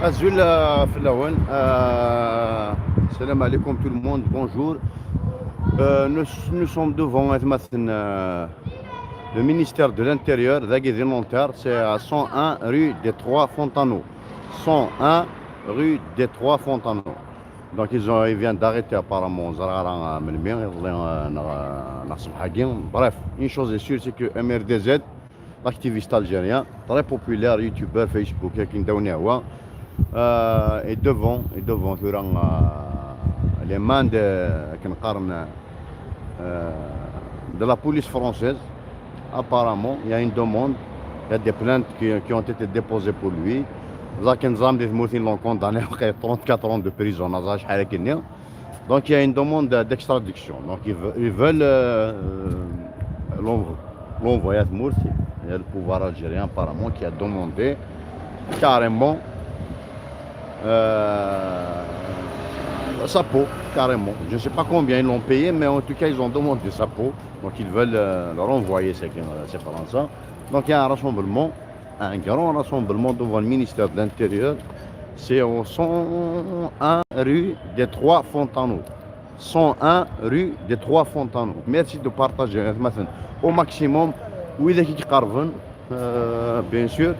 Azul fellawen. السلام عليكم tout le monde, bonjour. Nous sommes devant le ministère de l'Intérieur dagi di Nanterre, c'est à 101 rue des Trois Fontaneaux. 101 rue des Trois Fontaneaux. Donc ils viennent d'arrêter apparemment Zrara Melmi, bref, une chose est sûre, c'est que MRDZ, l'activiste algérien, très populaire, youtubeur, Facebook, est devant les mains de la police française. Apparemment, il y a une demande, il y a des plaintes qui ont été déposées pour lui. لكن زعما ils l'ont condamné après 34 ans de prison. Donc il y a une demande d'extradition. Donc ils veulent l'envoyer à tmurt. Il y a le pouvoir algérien apparemment qui a demandé carrément sa peau, carrément. Je ne sais pas combien ils l'ont payé, mais en tout cas, ils ont demandé sa peau. Donc, ils veulent le renvoyer, c'est ça. Donc, il y a un rassemblement, un grand rassemblement devant le ministère de l'Intérieur. C'est au 101 rue des Trois Fontaneaux. 101 rue des Trois Fontaneaux. Merci de partager au maximum. وإذا كي bien sûr.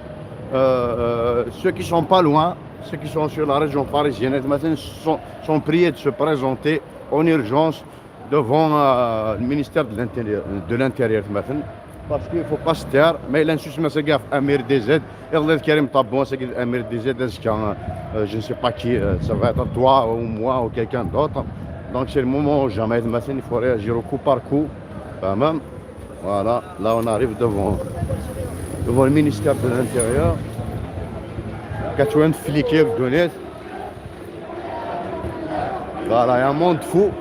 Ceux qui sont pas loin, ceux qui sont sur la région parisienne مثلا sont priés de se présenter en urgence devant le ministère de l'Intérieur مثلا parce qu'il ne faut pas se taire. Mais il y a Amir DZ, Karim Tabon, c'est Amir DZ, je ne sais pas qui, ça va être toi ou moi ou quelqu'un d'autre. Donc c'est le moment ou jamais مثلا, il faut réagir au coup par coup. Quand même. Voilà, là on arrive devant le ministère de l'Intérieur. 80 flics Donetsk. Voilà, il y a un monde fou.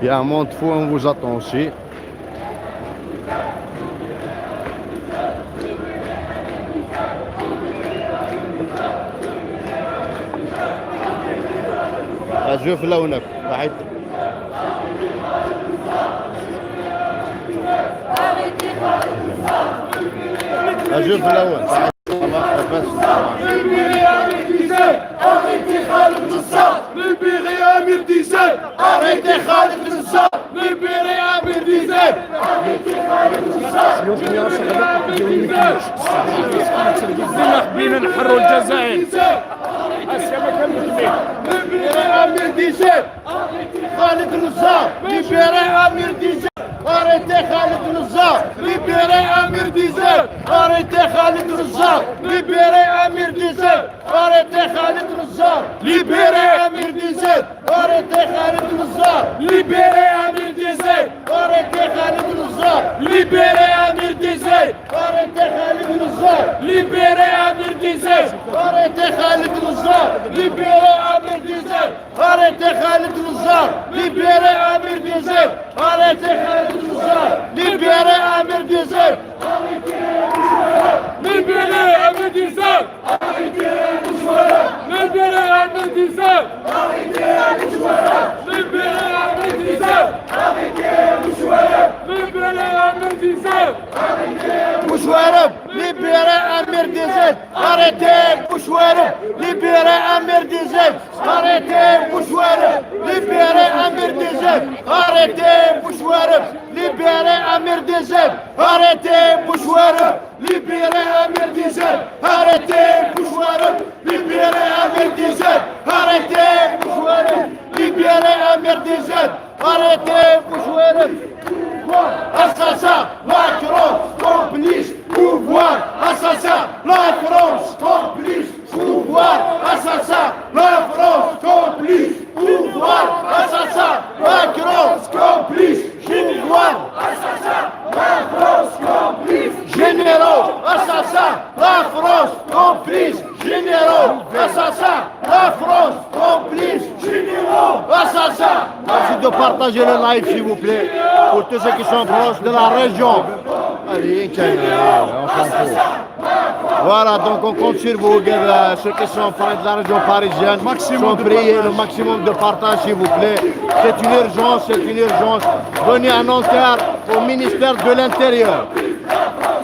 Il y a un monde fou, on vous attend aussi. Azul fellawen. صحيت. Azul fellawen. لاباس. Arrêtez Khaled Nezzar. Libérez Amir DZ. Arrêtez Khaled Nezzar. Libérez Amir DZ. Arrêtez Khaled Nezzar. حبينا نحروا الجزائر. Libérez Amir DZ. Khaled Nezzar. Libérez Amir DZ. Arrêtez Khaled Nezzar. Libérez Amir DZ. Arrêtez Khaled Nezzar. Libérez Amir DZ. Arrêtez Khaled Nezzar. Libérez Amir DZ. Arrêtez Khaled Nezzar. Libérez Amir DZ. Arrêtez Khaled Nezzar. Libérez Amir DZ. Arrêtez Khaled Nezzar. Libérez Amir DZ. Arrêtez Khaled Nezzar. Libérez Amir DZ. Arrêtez Khaled Nezzar. Libérez Amir DZ. Arrêtez Khaled Nezzar. Libérez Amir DZ. Libérez Amir DZ. Libérez Amir DZ. Libérez Amir DZ. Libérez Amir DZ. Bouchouareb, libérez Amir DZ. Arrêtez Bouchouareb, libérez Amir DZ. Arrêtez Bouchouareb, libérez Amir DZ. Arrêtez Bouchouareb, libérez Amir DZ. Arrêtez Bouchouareb, libérez Amir DZ. Arrêtez Bouchouareb, libérez Amir DZ. Arrêtez Bouchouareb, libérez Amir DZ. Arrêtez Bouchouareb. Assassin, Macron, complice, pouvoir, assassin, la France, complice, pouvoir, assassin, la France, complice, pouvoir, assassin, Macron, complice, pouvoir, assassin, la France, complice, généraux, assassin, la France, complice, généraux, assassin, la France, complice, généraux, assassin. Merci de partager le live, s'il vous plaît, pour tous ceux qui sont proches de la région. Allez, on s'en fout. Voilà, donc on compte sur vous, ceux qui sont près de la région parisienne. Maximum sont de priés, partage. Le maximum de partage, s'il vous plaît. C'est une urgence, c'est une urgence. Venez à Nanterre, au ministère de l'Intérieur.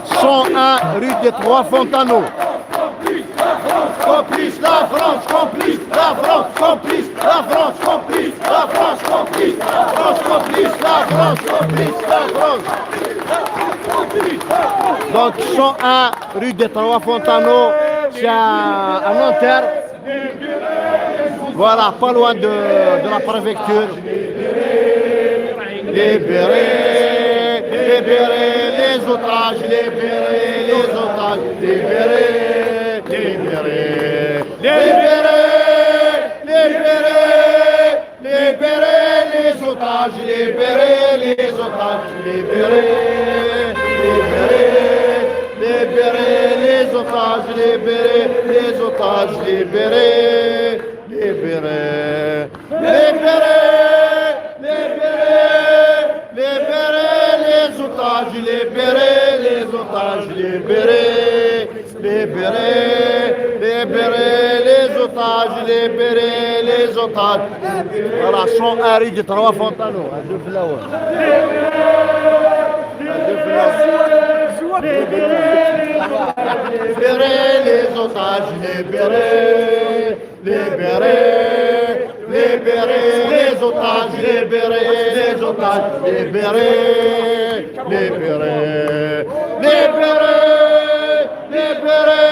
101 rue des Trois Fontaneaux. Complice, la France complice, la France complice, la France complice, la France complice, la France complice, la France complice, la France. Donc 101 rue des Trois Fontaneaux, c'est à Nanterre. Voilà, pas loin de la préfecture. Libérez, libérez les otages, libérez les otages, libérez, libérez, Libérez, libérez, libérez les otages, libérez les otages, libérez, libérez, libérez les otages, libérez les otages, libérez, libérez, libérez, libérez, libérez les otages, libérez les otages, libérez, libérez, libérez les otages, libérez les otages. Voilà, 101 rue des Trois Fontaneaux. Azul fellawen. Azul fellawen. Libérez les otages, libérez, libérez, libérez les otages, libérez les otages, libérez, libérez, libérez, libérez,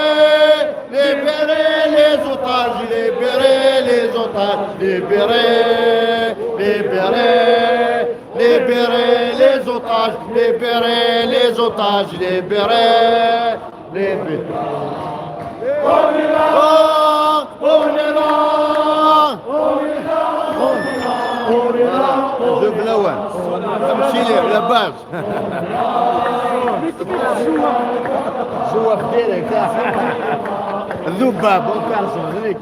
libérez les otages, libérez les otages, libérez, libérez, libérez les otages, libérez les otages, libérez, libérez. On est là, on est là, on est là. Azul fellawen. تمشي لي لاباس. زواف ديالك الذباب هذيك.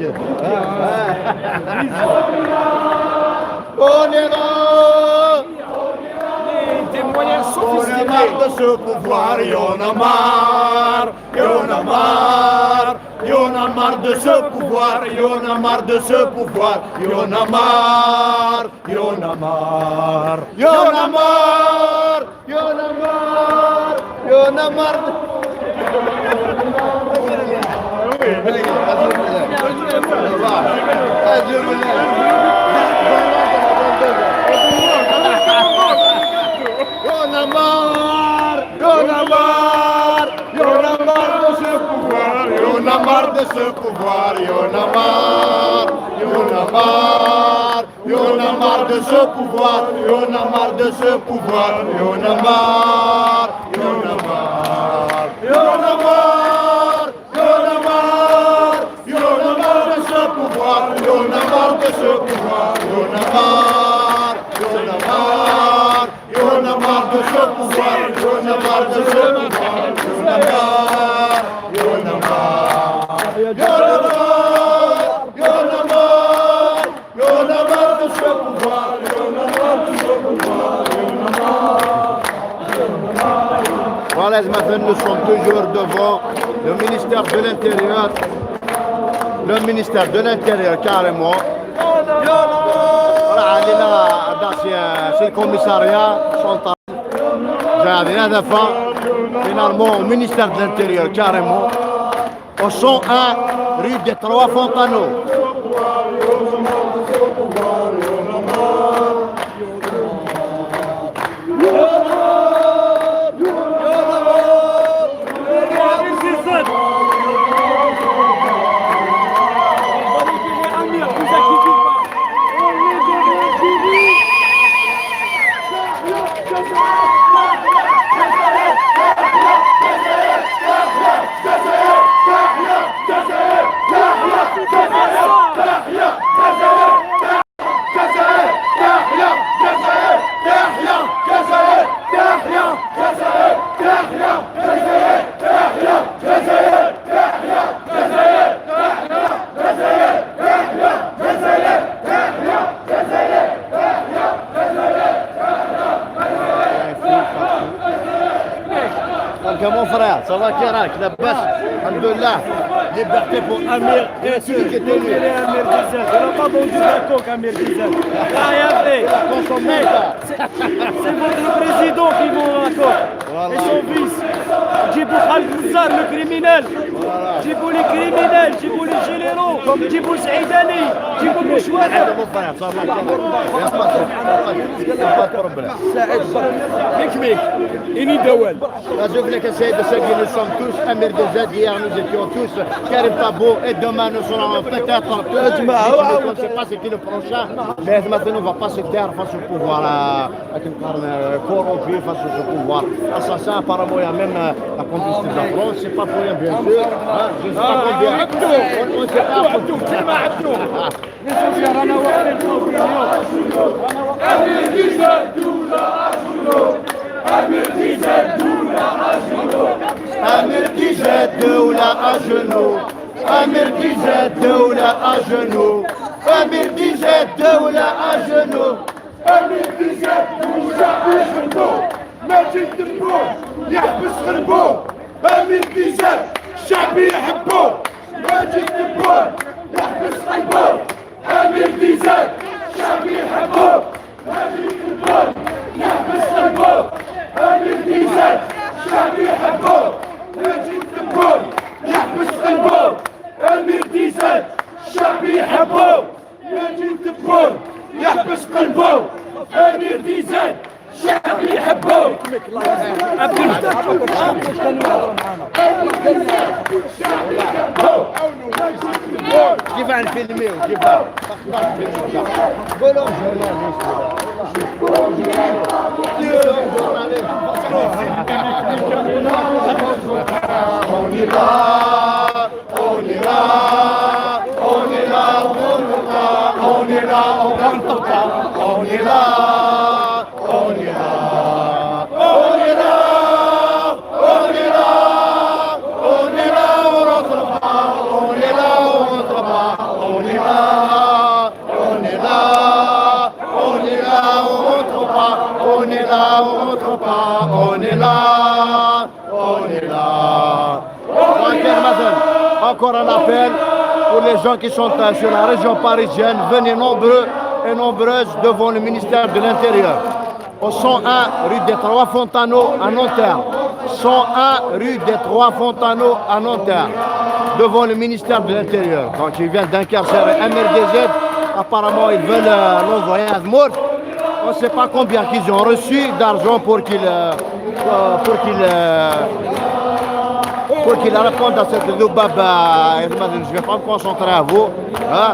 On est là. Des moyens On a marre de ce pouvoir, y en a marre, y en a marre, y en a marre de ce pouvoir, y en a marre de ce pouvoir, y en a marre, y en a marre, y en a marre, y en a marre, y en a marre. Azul fellawen. Y en a marre, y en a marre, y en a marre de ce pouvoir, y en a marre de ce pouvoir, y en a marre, y en a marre, y en a marre de ce pouvoir, y en a marre de ce pouvoir, y en a marre, y en a marre, y en a marre, y en a marre, y en a marre de ce pouvoir, y en a marre de ce pouvoir, y en a marre, y en a marre, y en a marre de ce pouvoir, y en a marre de ce pouvoir, y en a marre, y en a marre, y en a marre, y en a marre, y en a marre de ce pouvoir, y en a marre de ce pouvoir, y en a marre. Voilà, maintenant nous sommes toujours devant le ministère de l'Intérieur. Le ministère de l'Intérieur, carrément. Voilà, علينا هذا c'est le commissariat central. J'ai هذا finalement au ministère de l'Intérieur, carrément. Au 101 rue des Trois Fontaneaux. Amir, vous inquiétez pas. On est derrière Thierry. Donc mon frère, ça va كي راك لاباس؟ الحمد لله. Liberté pour Amir et celui qui est élu. Amir Dizet, on n'a pas vendu la coke, Amir Dizet. Rien fait. Consommé ça. C'est votre président qui vend la coke. Et son fils. جيبوا خالد نزار le criminel. جيبوا les criminels, جيبوا les généraux, جيبوا سعيداني, جيبوا بوشوارب. Mon frère, ça va, il n'y a pas de problème. ميك ميك إني دوال. شوف لك السيد الساقي, nous sommes tous Amir DZ. Hier, nous étions tous Karim Tabou et demain nous serons peut-être tous. On ne sait pas ce qui est le prochain, mais maintenant on ne va pas se taire face au pouvoir corrompu, face au pouvoir assassin. Apparemment, il y a même la complicité de la France, c'est pas pour rien, bien sûr, hein, je ne sais pas combien. On ne sait pas. عبدو كلمة عبدو. رانا واقفين خوفي اليوم. Amir DZ دولة à genoux. Amir DZ دولة à genoux. Amir DZ دولة à genoux. Amir DZ دولة à genoux. Amir DZ دولة à genoux. Amir DZ دولة à genoux. ماجد تبون يحبس قلبو. أمير DZ الشعب يحبو. ماجد تبون يحبس قلبو. أمير DZ الشعب يحبو. ماجد تبون يحبس قلبو. أمير DZ الشعب يحبو. ماجد تبون يحبس قلبو. أمير DZ الشعب يحبو. ماجد تبون يحبس قلبو. أمير DZ الشعب يحبو. عبد الفتاح. كيف نفيلميو كيف قولوا journaliste. On est là, on est là, on est là, on est là, on rentre pas, on est là, on est là, on est là, on est là, on est là, on rentre pas, on est là, on rentre pas, on est là, on est là, on est là, on rentre pas, on est là, on rentre pas, on est là, on est là. Encore un appel pour les gens qui sont sur la région parisienne, venez nombreux et nombreuses devant le ministère de l'Intérieur. Au 101 rue des Trois Fontaneaux à Nanterre. 101 rue des Trois Fontaneaux à Nanterre, devant le ministère de l'Intérieur. Donc ils viennent d'incarcérer Amir DZ. Apparemment, ils veulent l'envoyer à Zemmour. On ne sait pas combien qu'ils ont reçu d'argent pour qu'il réponde à cette ذبابة. Je ne vais pas me concentrer à vous. Hein?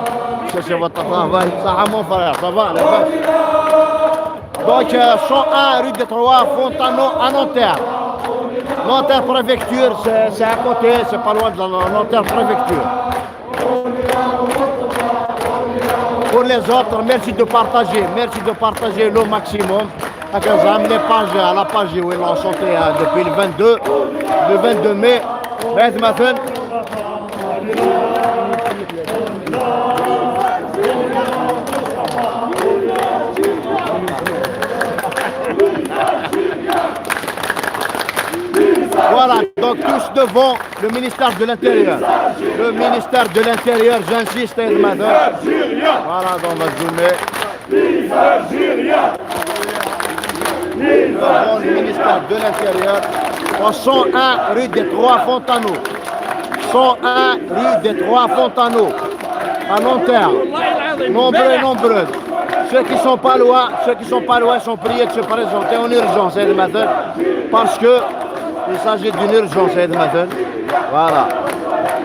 C'est votre travail. Ça va, mon frère, ça va, لاباس؟ Donc, 101 rue des Trois Fontaneaux à Nanterre. Nanterre préfecture, c'est à côté, c'est pas loin de la Nanterre préfecture. Pour les autres, merci de partager, merci de partager le maximum. Les pages, à la page où ils l'ont sorti depuis le 22, le 22 mai. مثلا Voilà, donc tous devant le ministère de l'Intérieur. Le ministère de l'Intérieur, j'insiste, madame. Voilà, donc on va zoomer. Devant le ministère de l'Intérieur, au 101 rue des Trois Fontaneaux. 101 rue des Trois Fontaneaux, à Nanterre. Nombreux et nombreuses. Ceux qui sont pas loin, ceux qui sont pas loin sont priés de se présenter en urgence, hein, parce que il s'agit d'une urgence, hein. Voilà.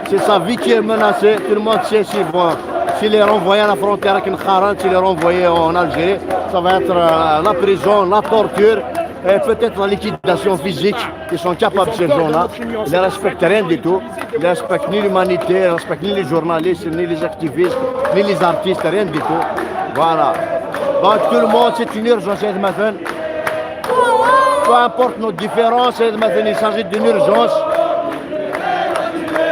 C'est sa vie qui est menacée. Tout le monde sait s'il est renvoyé à la frontière avec une, s'il est renvoyé en Algérie, ça va être la prison, la torture et peut-être la liquidation physique. Ils sont capables, ces gens-là. Ils ne respectent rien du tout. Ils ne respectent ni l'humanité, ils ne respectent ni les journalistes, ni les activistes, ni les artistes, rien du tout. Voilà. Donc tout le monde, c'est une urgence, مثلا. Peu importe nos différences, مثلا, il s'agit d'une urgence.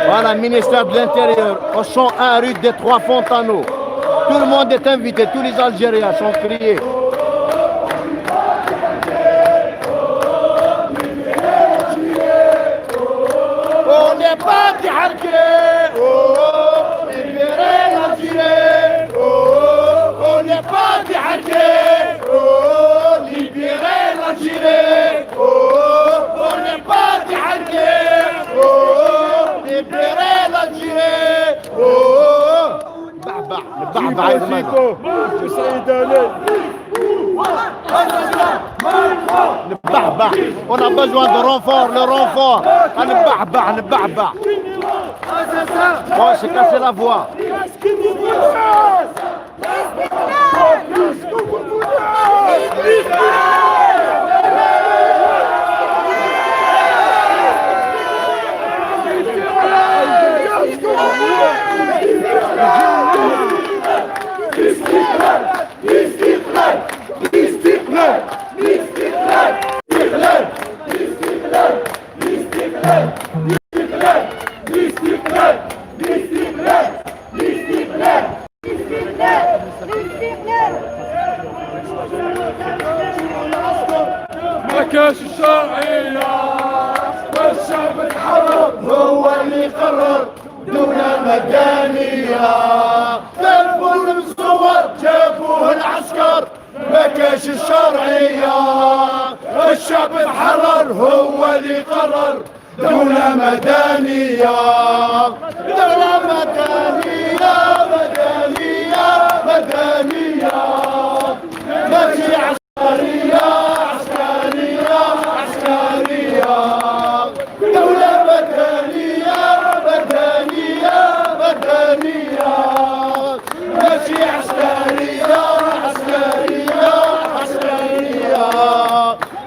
Voilà, ministère de l'Intérieur, au 101 rue des Trois Fontaneaux. Tout le monde est invité, tous les Algériens sont priés. On n'est pas des harkis, oh, oh, libérez l'Algérie, oh, oh, on n'est pas des harkis, oh, libérez l'Algérie, oh, oh, on n'est pas des harkis. بعيد ماذا. سعيداني. نبحبح. On a besoin de renfort, le renfort. نبحبح نبحبح. Bon, c'est cassé la voix. Qu'est-ce que vous voulez? Qu'est-ce que vous voulez? استقلال، استقلال، استقلال، استقلال، استقلال، استقلال، استقلال، استقلال، استقلال. الاستقلال، الاستقلال. ما كاش الشرعية، والشعب تحرر. هو اللي قرر دولة مدنية. تلفون مزور جابوه العسكر. ما كاش الشرعية، الشعب تحرر، هو اللي قرر دولة مدنية، دولة مدنية، مدنية، مدنية، ماشي عسكرية، عسكرية، عسكرية. دولة مدنية، مدنية، مدنية، ماشي عسكرية، عسكرية، عسكرية.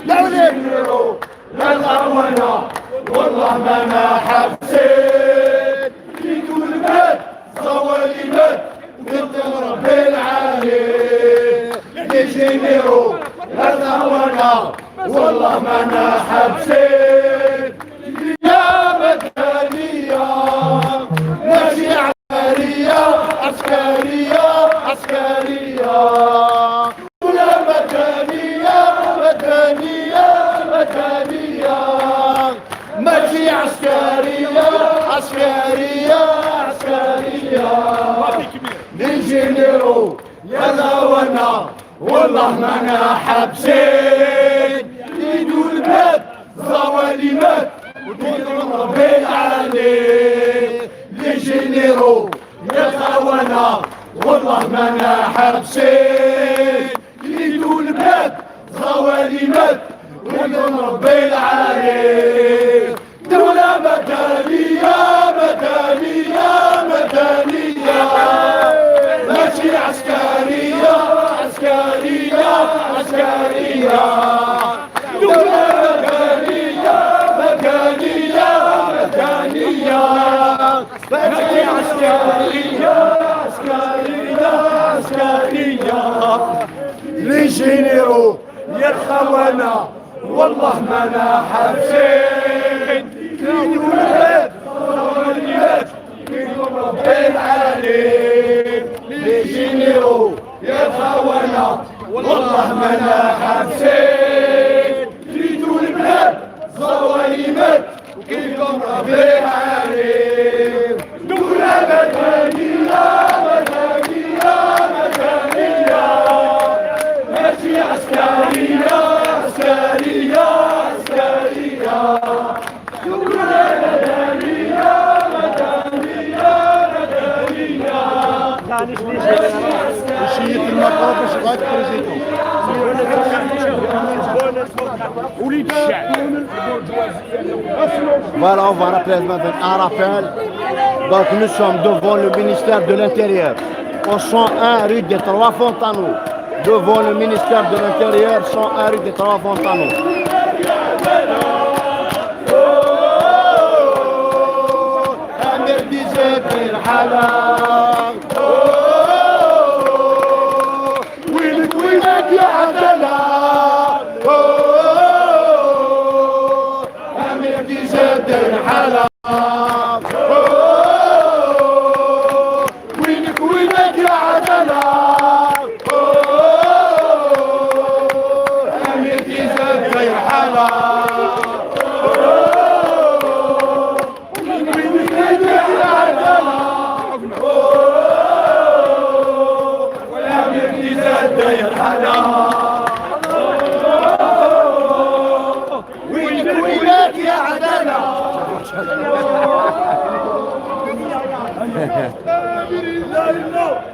دولة لا الأروانا، والله ما انا حابسين. كيدو البلاد زوالي مات قدام ربي العالي. les généraux لا الأروانا، والله ما انا حابسين. يا مدنية، ماشي عسكرية، عسكرية، عسكرية. ولا مدنية، مدنية، مدنية، ماشي عسكرية، عسكرية، عسكرية. les généraux يا لاونا، والله ما انا حابسين. يدو البلاد زوالي مات ودين ربي العالي. les généraux يا خوانا، والله ما انا حابسين. يدو البلاد زوالي مات ودين ربي العالي. دولة مدنية، مدنية، مدنية، ماشي عسكرية، عسكرية، عسكرية. دولة مدنية، مدنية، مدنية، ماشي عسكرية، عسكرية، عسكرية. les généraux يا الخونة، والله ما انا حابسين. كيدو البلاد ربي العالي. les généraux يا الخونة، والله ما انا حابسين. كيدو البلاد زوالي مات وكيلكم ربي العالي. دولة مدنية، مدنية، مدنية، ماشي عسكرية، عسكرية، عسكرية. دولة مدنية، مدنية، مدنية. شيت المطار باش غاد président. وليد الشعب. Voilà, on va rappeler un rappel. Donc nous sommes devant le ministère de l'Intérieur, au 101 rue des Trois Fontaneaux. Devant le ministère de l'Intérieur, 101 rue des Trois Fontaneaux. أمير ديزاد الحالة، وينك وينك يا عدالة؟ أمير ديزاد الحالة، وينك وينك يا عدالة؟ أمير ديزاد غير حالة، وينك وينك يا عدالة؟ أمير ديزاد داير حالة، وينك وينك يا عدالة؟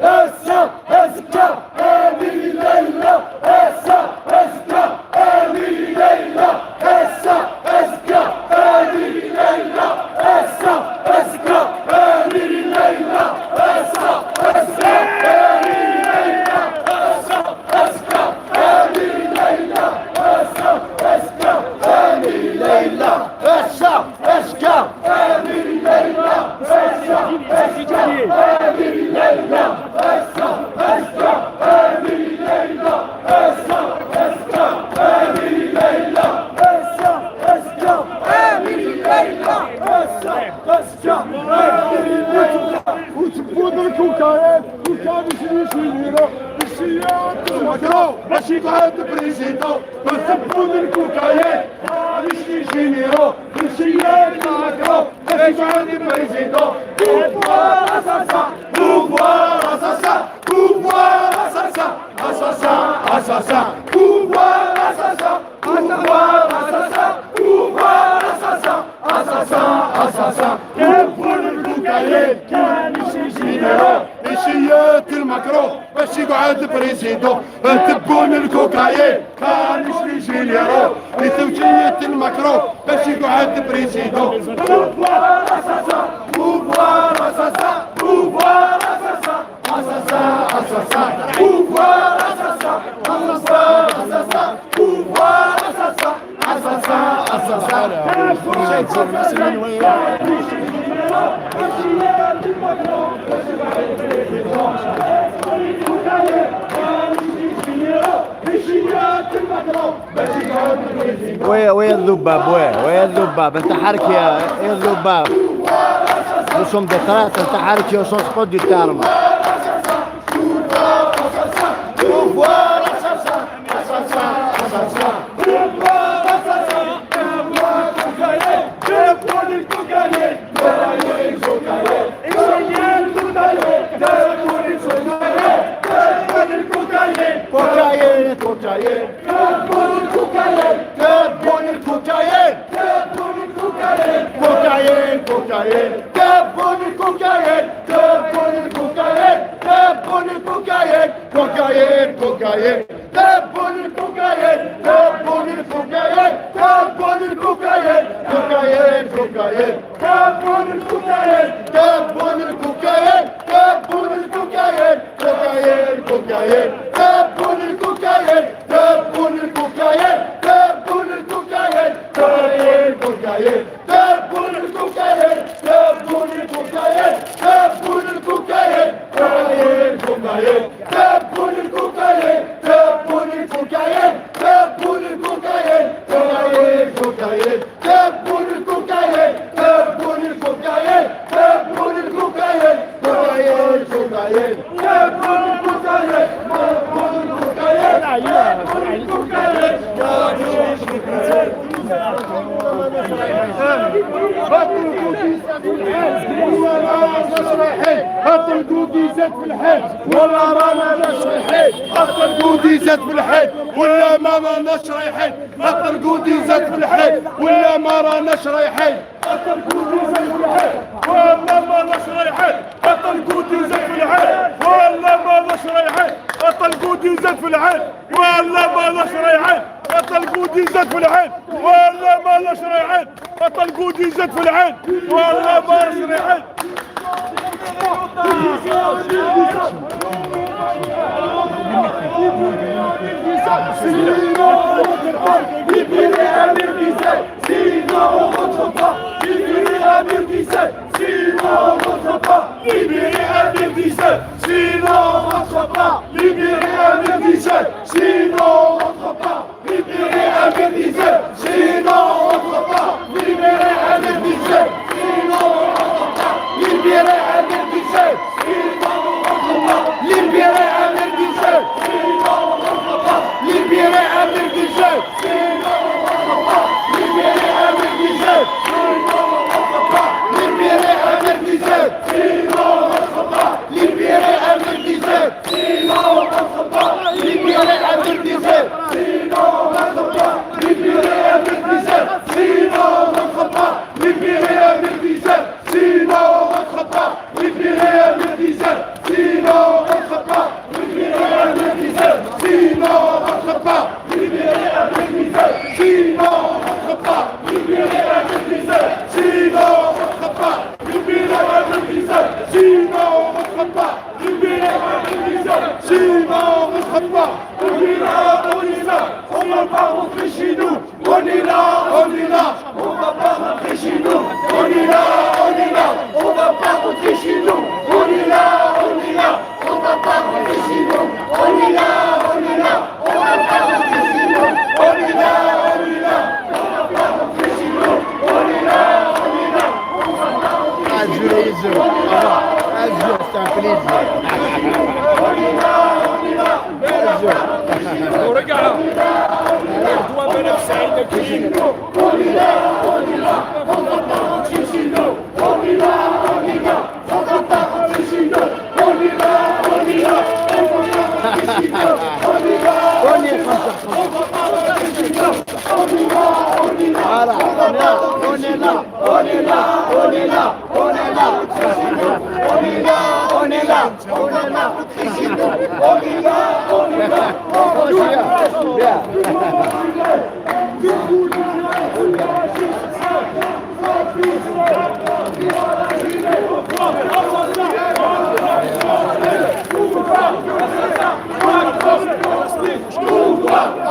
أسا أزكى أمير ليلى أسا أزكى أمير ليلى أسا أزكى أمير ليلى أسا أزكى أمير ليلى أسا أزكى أمير ليلى أسا أزكى أمير ليلى أسا أزكى أمير ليلى أسا أزكى أمير ليلى أسا أزكى أمير ليلى أسا أزكى أمير ليلى أسا أزكى أمير ليلى أسا أزكى أمير ليلى أسا أزكى أمير ليلى. وتبون الكوكايين وكان يشري شيرو الشيات الماكرو ماشي قاعد président. تبون الكوكايين يشري généraux الشيات الماكرو ماشي قاعد président. Pouvoir assassin, pouvoir assassin, pouvoir assassin, assassin, assassin, pouvoir assassin, pouvoir assassin, pouvoir assassin, assassin, assassin. تبون الكوكايين كان يشري généraux الشيات الماكرو باش يقعد président. تبون الكوكايين كان يشري généraux لتوجيه الماكرو باش يقعد président. Pouvoir assassin, pouvoir assassin, pouvoir assassin, assassin, assassin, pouvoir assassin, assassin, assassin, pouvoir assassin, assassin, assassin. وين وين الذباب؟ وين وين الذباب؟ انت حرك يا يا الذباب. Nous sommes des traîtres, انت حرك au sens propre du terme. Pouvoir assassin, assassin, assassin. Pouvoir assassin, pouvoir cocaïne, تبون الكوكايين، cocaïne, cocaïne. تبون الكوكايين، تبون الكوكايين. Cocaïne, cocaïne. تبون الكوكايين، تبون الكوكايين، تبون الكوكايين. Cocaïne, cocaïne. تبون الكوكايين، تبون الكوكايين، تبون الكوكايين. Cocaïne, cocaïne. تبون الكوكايين، تبون الكوكايين، تبون الكوكايين. Cocaïne, cocaïne. تبون الكوكايين، تبون الكوكايين، تبون الكوكايين. Cocaïne, cocaïne. تبون الكوكايين، تبون الكوكايين، تبون الكوكايين. Cocaïne, cocaïne. تبون الكوكايين، تبون الكوكايين، تبون الكوكايين. Cocaïne, cocaïne. تبون الكوكايين، تبون الكوكايين، تبون الكوكايين. Cocaïne, cocaïne. تبون الكوكايين، تبون الكوكايين، تبون الكوكايين. Cocaïne, cocaïne. تبون الكوكايين، تبون الكوكايين، تبون الكوكايين. اطلقوا ديزات في الحيط ولا رانا ناش رايحين. اطلقوا ديزات في الحيط ولا ما راناش رايحين. اطلقوا ديزات في الحيط ولا ما راناش رايحين. اطلقوا ديزات في الحيط ولا ما راناش رايحين. اطلقوا ديزات في الحيط ولا ما راناش رايحين. اطلقوا ديزات في الحيط ولا ما راناش رايحين. اطلقوا ديزات في الحيط ولا ما راناش رايحين. اطلقوا ديزات في الحيط ولا ما راناش رايحين. Sinon on rentre pas, libérez Amir DZ. Sinon on rentre pas, libérez Amir DZ. Sinon on rentre pas, libérez Amir DZ. Sinon on rentre pas, libérez Amir DZ. Sinon on rentre pas, libérez Amir DZ. Sinon on rentre pas, libérez Amir DZ. Sinon on rentre pas, libérez Amir DZ. Sinon on rentre pas, libérez Amir DZ. Sinon on rentre pas, libérez Amir DZ. Sinon on rentre pas, libérez Amir DZ. Sinon on rentre pas, libérez Amir DZ. Sinon on rentre pas, libérez Amir DZ. Sinon Azul, azul. Azul, c'est un plaisir. Azul. ورجع غدوة ملف سعيدة كريم. On y va, on y va, on va pas rentrer chez nous. On y va, on y va, on va pas rentrer chez nous. On y va, on y va, on va pas rentrer chez nous. On y va, On y est comme ça. on va pas rentrer chez nous. On y va, on y va, Voilà, on va on est pas là, rentrer on chez est là, nous. On est là, on est là, on est là. On est là, On est là, on va pas rentrer chez nous. On y va, on y va, on va Bien, bien.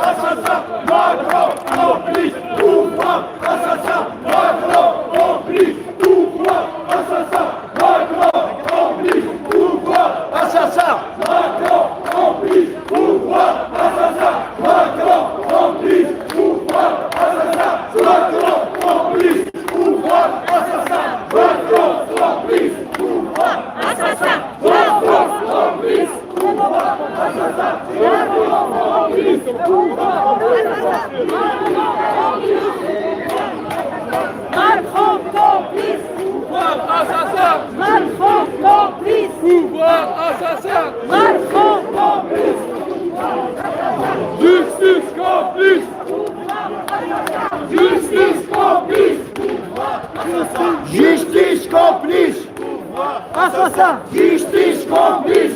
Assassin, Macron, complice, pouvoir, assassin, Macron, complice, pouvoir, assassin, Macron, complice, pouvoir, Assassin. Macron, complice, pouvoir, assassin, Macron, complice, pouvoir, assassin, Macron, complice, pouvoir, assassin, Macron, complice, pouvoir, Assassin. La France complice, pouvoir, assassin, la France complice, pouvoir, Assassin. Macron complice. Pouvoir assassin. Macron complice. Pouvoir assassin. Macron complice. Justice complice. Justice complice. Justice complice. Assassin. Justice complice.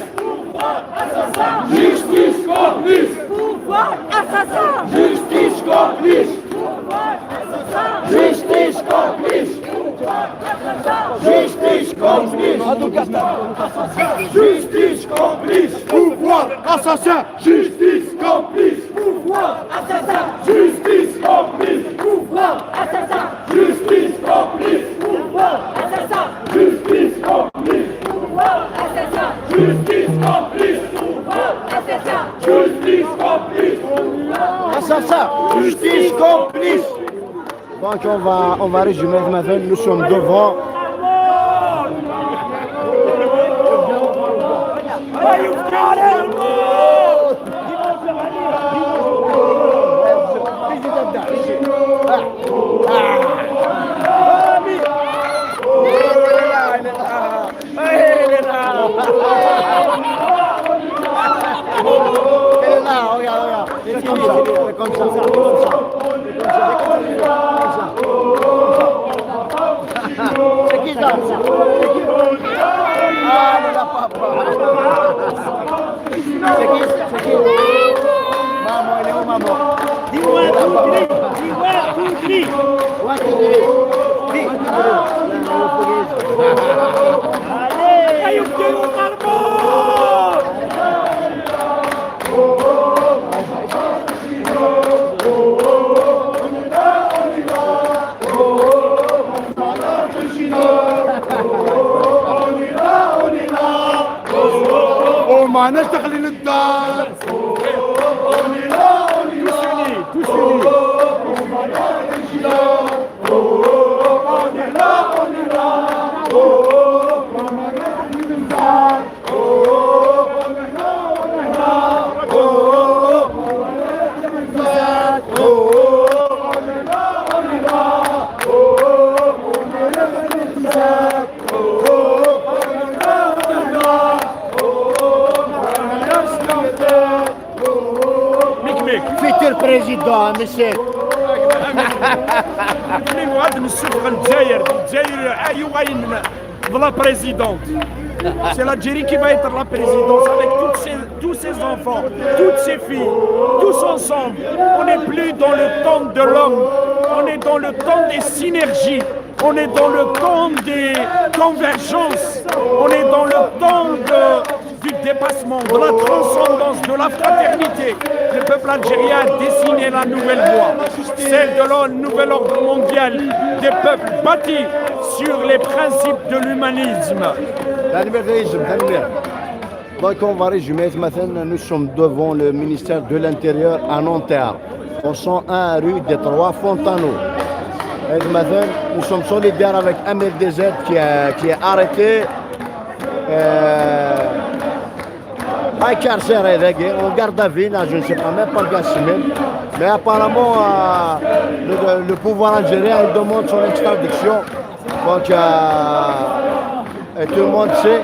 Justice complice. Pouvoir assassin. Justice complice. Pouvoir assassin. Justice complice. Justice complice. Justice complice, pouvoir assassin, justice complice, pouvoir assassin, justice complice, pouvoir Assassin. justice complice, pouvoir Assassin. justice complice, Pouvoir assassin. Justice complice, Pouvoir assassin. Justice complice, Assassin. Justice complice. Donc on va résumer maintenant. Nous sommes devant. Elle est là, regarde, regarde. C'est comme ça, c'est comme ça, c'est comme ça. C'est comme ça. C'est qui ça? C'est qui? Ah, elle est là, papa. C'est qui? C'est qui? Maman, elle est où, maman? Dis-moi tout cri. Dis-moi tout cri. One, two, three. One, two, three. Allez. يبدلوا المرموط. وما داخلين الدار. Tous unis, tous unis. On est là, on est là, oh, on est là, on est là, oh, oh, on est là, on est là, oh, on est là, oh, on est là, on est là, oh, on est là. ميك ميك. Futur président, monsieur. من وعد السوق الجزائر الجزائر ايوا la présidente. C'est l'Algérie qui va être la présidence avec tous ses enfants, toutes ses filles, tous ensemble. On n'est plus dans le temps de l'homme, on est dans le temps des synergies, on est dans le temps des convergences, on est dans le temps du dépassement, de la transcendance, de la fraternité. Le peuple algérien a dessiné la nouvelle voie, celle de le nouvel ordre mondial des peuples bâtis sur les principes de l'humanisme. Donc on va résumer maintenant, nous sommes devant le ministère de l'Intérieur à Nanterre, au 101 rue des Trois Fontaneaux. Et maintenant, Nous sommes solidaires avec Amir DZ qui est arrêté. Incarcéré en garde à vue, là, je ne sais pas même pas le gars même. Mais apparemment, le pouvoir algérien, il demande son extradition. Donc, et tout le monde sait.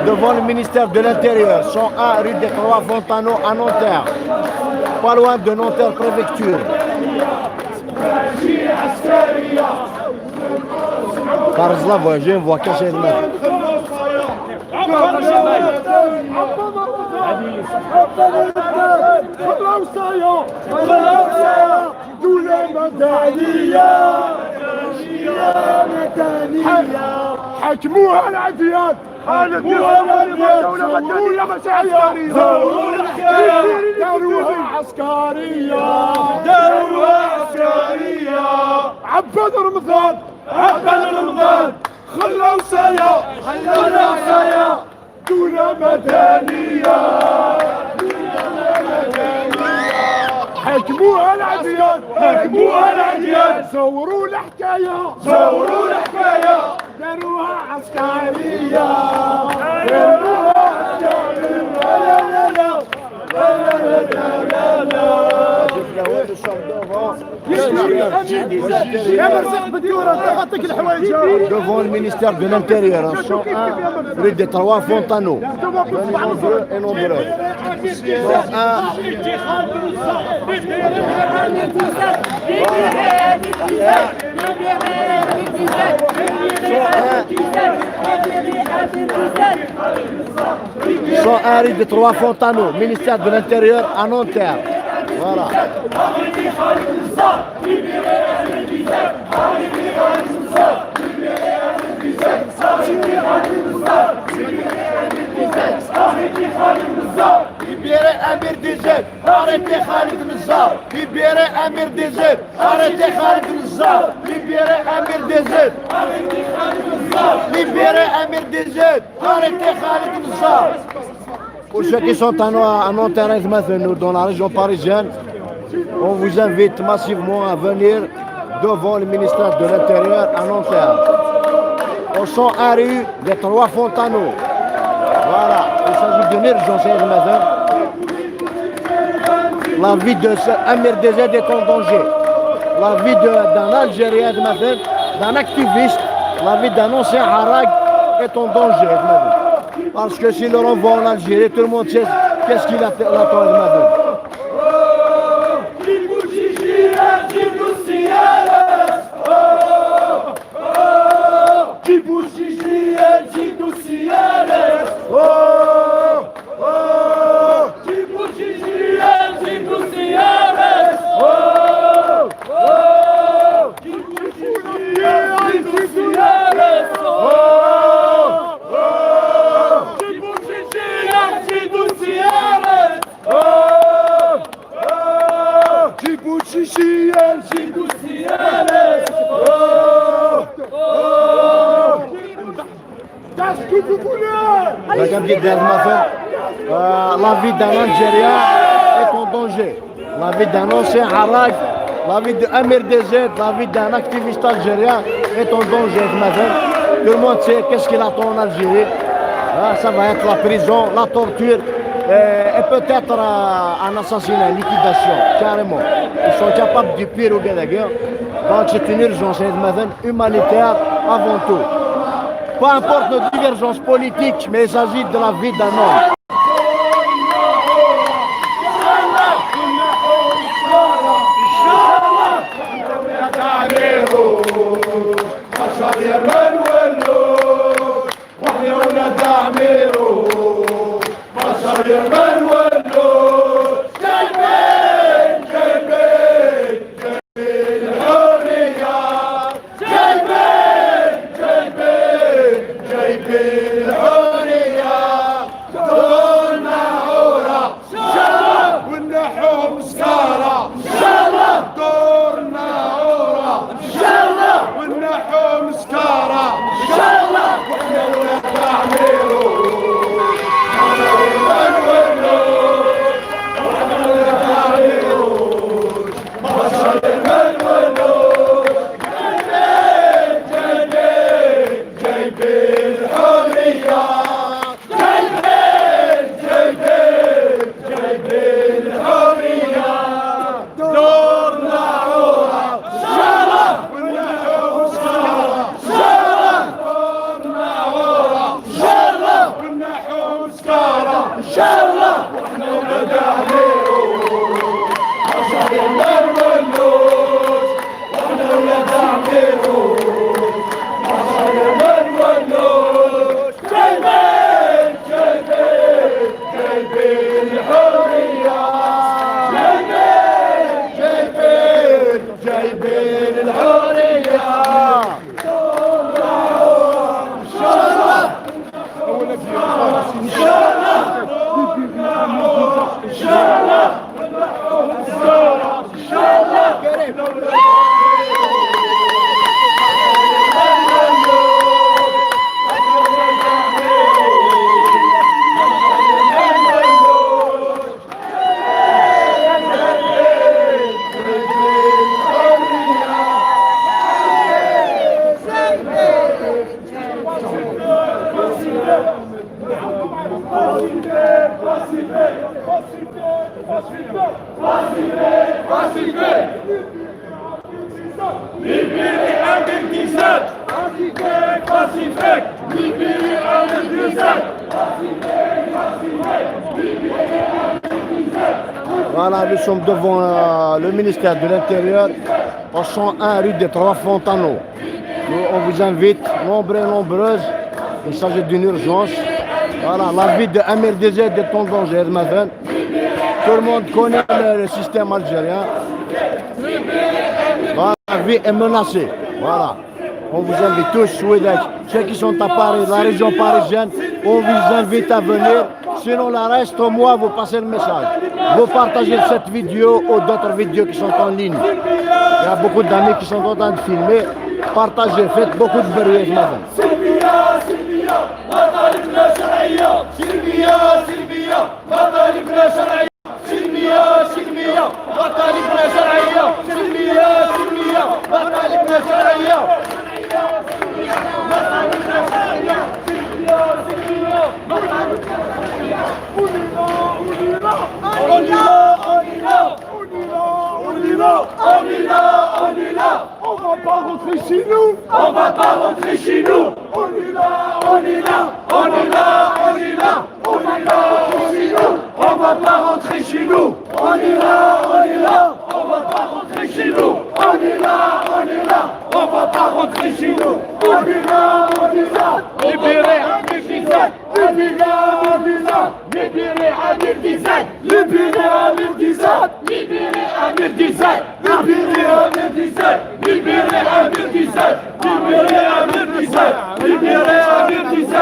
Devant le ministère de l'Intérieur, 101 rue des Trois Fontaneaux à Nanterre. Pas loin de Nanterre préfecture. Par la voie, j'ai une voie cachée de mer. دولة مدنية مدنية حكموها العديان حكموها العديان دولة مدنية داروها عسكرية داروها عسكرية عباد رمضان عباد رمضان خلاو سايا خلاو سايا دولة مدنية حكموها العديان حكموها العديان زوروا الحكاية زوروا الحكاية داروها عسكرية داروها عسكرية لا لا لا لا لا لا لا يا مرزق بالدورة تعطيك الحوايج. Devant le ministère de l'Intérieur, 101 rue des Trois Fontaneaux. Venez nombreux et nombreux. 101. 101 rue des Trois Fontaneaux, ministère de l'Intérieur à Nanterre. Voilà. Libérez Amir DZ, arrêtez Khalid Nezzar. Libérez Amir DZ, arrêtez Khalid Nezzar. Libérez Amir DZ. Libérez Amir DZ, arrêtez Khalid Nezzar. Pour ceux qui sont à Nanterre ou dans la région parisienne, on vous invite massivement à venir devant le ministère de l'Intérieur à Nanterre. Au 101 rue des Trois Fontaneaux. Voilà, il s'agit d'une urgence matin. La vie de Amir DZ est en danger. La vie d'un Algérien matin, d'un activiste, la vie d'un ancien harag est en danger. Parce que s'il le renvoie en Algérie, tout le monde sait qu'est-ce qu'il attend matin. La vie d'un Algérien est en danger. La vie d'un ancien harag, la vie d'Amir DZ, la vie d'un activiste algérien est en danger. Tout le monde sait qu'est-ce qu'il attend en Algérie. Ah, ça va être la prison, la torture et peut-être un assassinat, une liquidation, carrément. Ils sont capables du pire au Gallagher. Donc c'est une urgence humanitaire avant tout. Peu importe nos divergences politiques, mais il s'agit de la vie d'un homme. Pacifique. Libérez Amir DZ. Pacifique. Libérez Amir DZ. Voilà, nous sommes devant le ministère de l'Intérieur, au 101 rue des Trois Fontaneaux. Nous, on vous invite, nombreux et nombreuses. Il s'agit d'une urgence. Voilà, la vie de Amir DZ est en danger maintenant. Tout le monde connaît le système algérien. Voilà, la vie est menacée. Voilà. On vous invite tous, ceux qui sont à Paris, la région parisienne, on vous invite à venir. Sinon, le reste, au moins, vous passez le message. Vous partagez cette vidéo ou d'autres vidéos qui sont en ligne. Il y a beaucoup d'amis qui sont en train de filmer. Partagez, faites beaucoup de bruit maintenant. سلمية سلمية مطالبنا شرعية سلمية سلمية مطالبنا شرعية سلمية سلمية مطالبنا شرعية سلمية سلمية مطالبنا شرعية مطالبنا شرعية سلمية سلمية مطالبنا شرعية. On est là, on est là, on est là, on est là, on est là, on va pas rentrer chez nous, on va pas rentrer chez nous, on est là, on est là, on est là, on est là, on est là, chez nous, on va pas rentrer chez nous, on est là, on est là, on va pas rentrer chez nous, on est là, on est là, on va pas rentrer chez nous, on est là, on est là, libérez Amir DZ, libérez Amir DZ, libérez Amir DZ, libérez Amir DZ, libérez Amir DZ, libérez Amir DZ, libérez Amir DZ, libérez Amir DZ, libérez Amir DZ,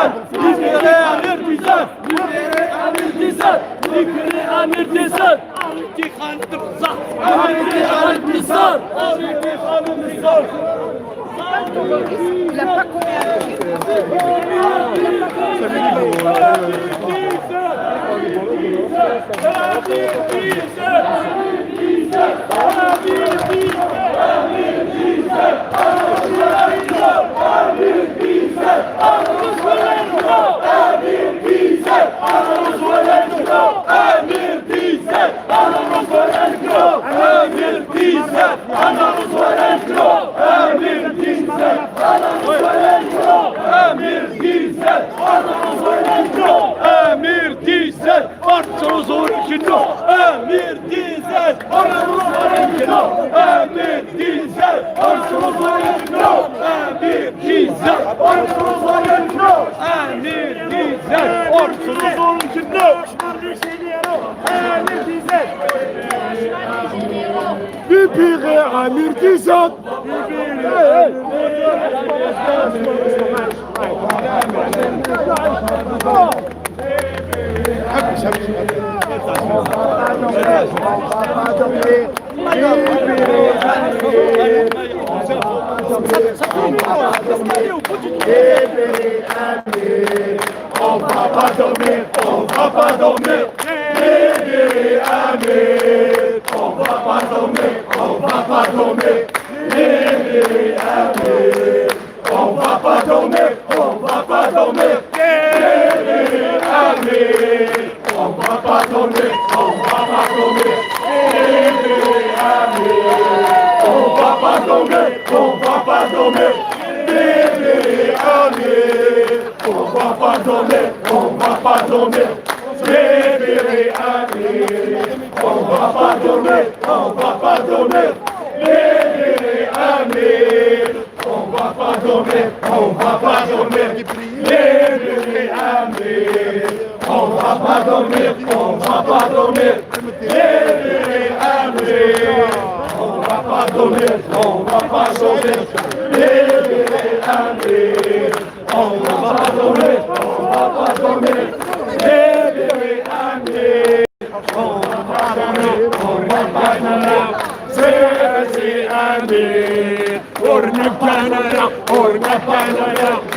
libérez Amir DZ, libérez Amir DZ, libérez Amir DZ, arrêtez Khaled Nezzar, arrêtez Khaled Nezzar, arrêtez Khaled Nezzar. Il n'a pas compris. Il n'a pas compris. امير DZ انا رسول الكرو امير DZ انا رسول الكرو امير DZ انا رسول الكرو امير DZ انا رسول الكرو امير DZ ارسل الكنو امير DZ ارسل الكنو امير DZ ارسل الكنو امير DZ ارسل الكنو امير DZ ارسل الكنو امير DZ. Libérez Amir DZ. On va pas dormir, on va pas dormir. Libérez Amir, on va pas dormir, on va pas dormir. Libérez Amir, on va pas dormir, on va pas dormir. Libérez Amir, on va pas dormir, on va pas dormir. Libérez Amir, on va pas dormir, on va pas dormir. Libérez Amir, on va pas dormir, on va pas dormir. Libérez Amir, on va pas dormir, on va pas dormir. Libérez Amir, on va pas dormir, on va pas dormir. Libérez Amir, on va pas dormir, on va pas dormir. Libérez Amir, on va pas dormir, on va pas dormir. Libérez Amir, on va pas dormir, on va pas dormir. Libérez Amir, on va pas dormir, on va pas dormir. C'est Amir, ورنبانا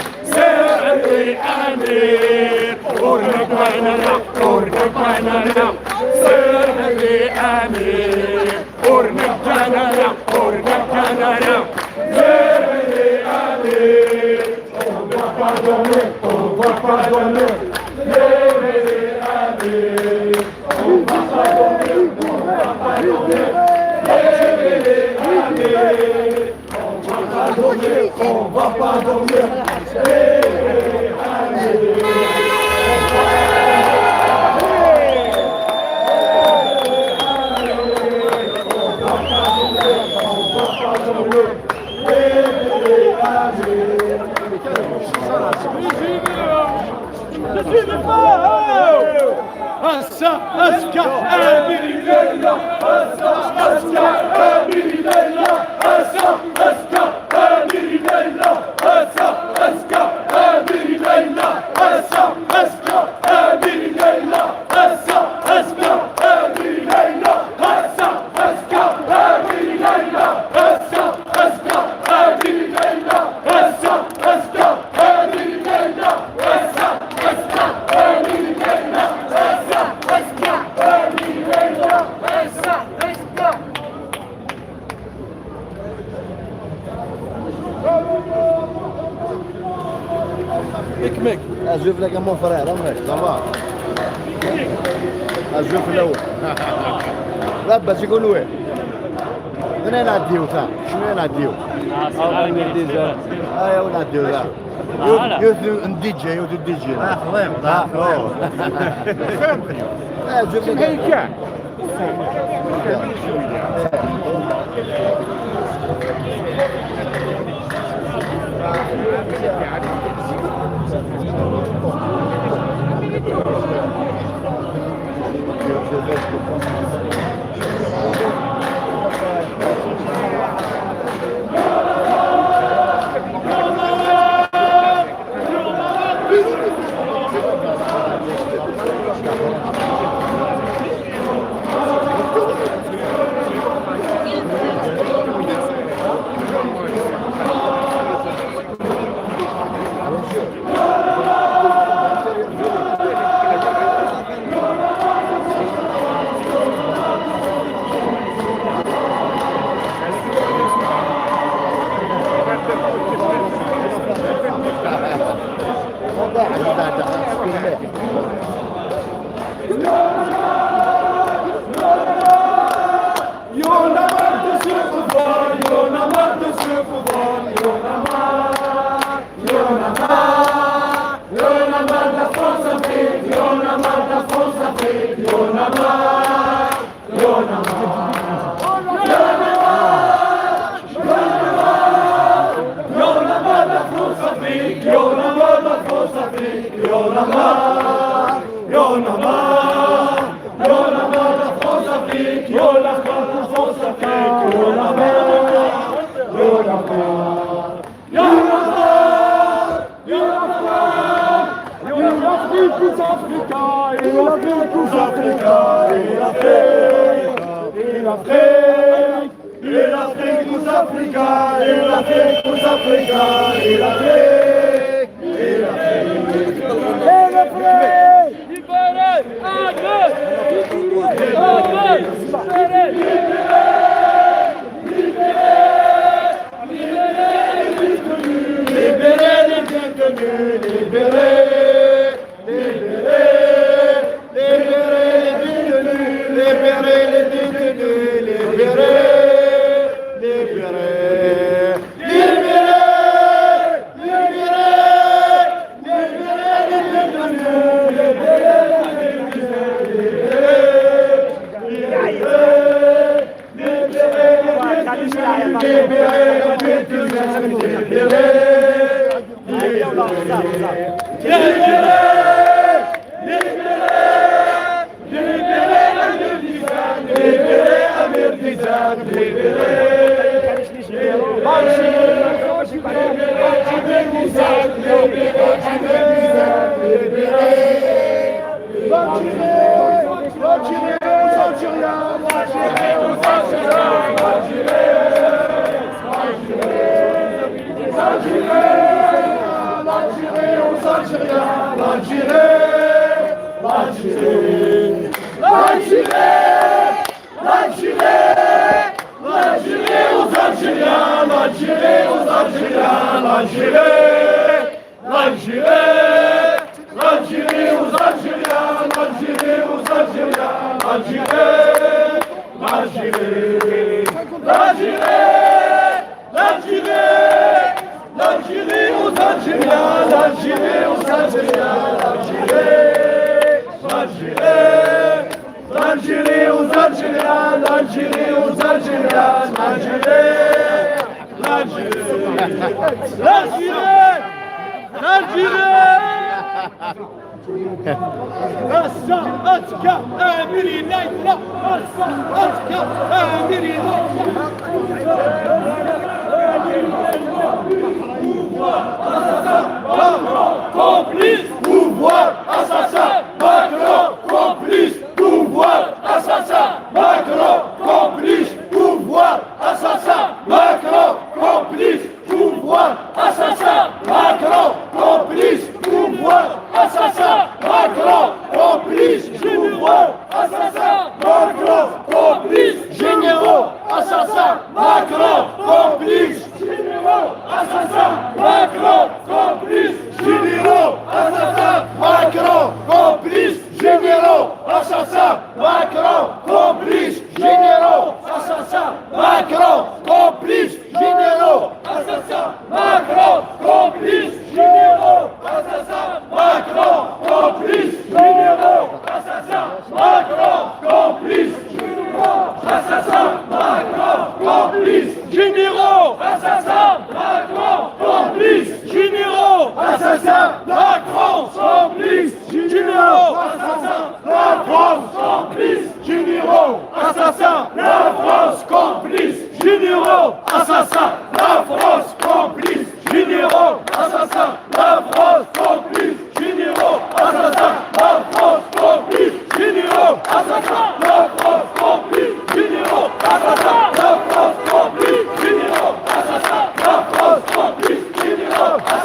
سيدي أمير ورنبانا ورنبانا سيدي أمير ورنبانا ورنبانا سيدي أمير. On va pas dormir, on va pas dormir. Libérez Amir, on va pas dormir. pas dormir. Libérez Amir. On va pas dormir, on va pas dormir. Libérez Amir. On va pas dormir, on va pas dormir. Libérez Amir. Je suis le Assa, azekka, Amir Leila. Assa, azekka, Amir Leila. Assa, azekka, Amir Leila. Assa, azekka, Amir Leila. Assa, azekka, Amir Leila. Assa, azekka, Amir Leila. Assa, azekka, Amir Leila. Assa, azekka, Amir Leila. Assa, azekka, Amir Leila. Assa, azekka, Amir Leila. Assa, azekka, Amir Leila. Assa, azekka. Azul fellak mon frère, amek, ça va? Azul fellawen. لاباس يقولوا ايه؟ من نعديو تا شنو نعديو؟ ايوا نعديو لا يوث دي جي يوث دي جي. Azul fellak. Y en a marre de ce pouvoir, y en a marre de ce pouvoir, y en a marre, y en a marre, y en a marre de la Françafrique, y en a marre de la Françafrique, y en a marre, y en a marre. Y en a marre, y en a marre, y en a marre de la Françafrique, y en a marre de la Françafrique, y en a marre, y en a marre, y en a marre de la Françafrique, y en a marre de la Françafrique, y en a marre, y en a marre, y en a marre, y en a marre, et l'Afrique aux Africains, et l'Afrique aux Africains, et l'Afrique, et l'Afrique, et l'Afrique aux Africains, et l'Afrique aux Africains, et l'Afrique, et l'Afrique, et l'Afrique. Libérez Amir. Amir. Libérez. Libérez les détenus, libérez, libérez, libérez les détenus, libérez les détenus, libérez, libérez, libérez, libérez, libérez les détenus, libérez les détenus, libérez, libérez les détenus, libérez les détenus, libérez. Libérez, libérez, libérez Amir DZ, libérez Amir DZ, libérez, Amir DZ, libérez Amir DZ, libérez. L'Algérie, l'Algérie aux Algériens, l'Algérie aux Algériens, l'Algérie, l'Algérie, l'Algérie aux Algériens, l'Algérie, l'Algérie, l'Algérie, l'Algérie, l'Algérie aux Algériens, l'Algérie aux Algériens, l'Algérie, l'Algérie, l'Algérie aux Algériens, l'Algérie aux Algériens, l'Algérie, l'Algérie. L'Algérie aux Algériens, l'Algérie, l'Algérie, l'Algérie aux Algériens, l'Algérie aux Algériens, l'Algérie, l'Algérie, l'Algérie, l'Algérie. أزكى أميري ليلى أزكى أميري ليلى. Complice, pouvoir assassin, Macron, complice, pouvoir assassin, Macron, complice, pouvoir assassin, Macron, complice, pouvoir assassin, Macron, complice, pouvoir assassin, Macron, complice, pouvoir assassin, Macron, complice, généraux, assassin, Macron, complice, généraux, assassin, Macron, complice, généraux, assassin, Macron, complice, généraux, assassin, Macron, complice, généraux, assassin, Macron, complice, généraux, assassin, Macron, complice, généraux, assassin, Macron, complice, généraux, assassin, Macron, complice, généraux, assassin, Macron, complice, généraux, assassin, Macron, complice, généraux, assassin, Macron, complice, généraux, assassin, la France, complice, généraux, assassin, la France, complice, généraux, assassin, la France, complice, généraux, assassin, la France, complice, généraux, assassin, la France, complice, généraux, assassin, la France, complice, généraux, assassin, la France, complice, généraux, assassin, la France, complice, généraux, assassin, la France, complice, généraux,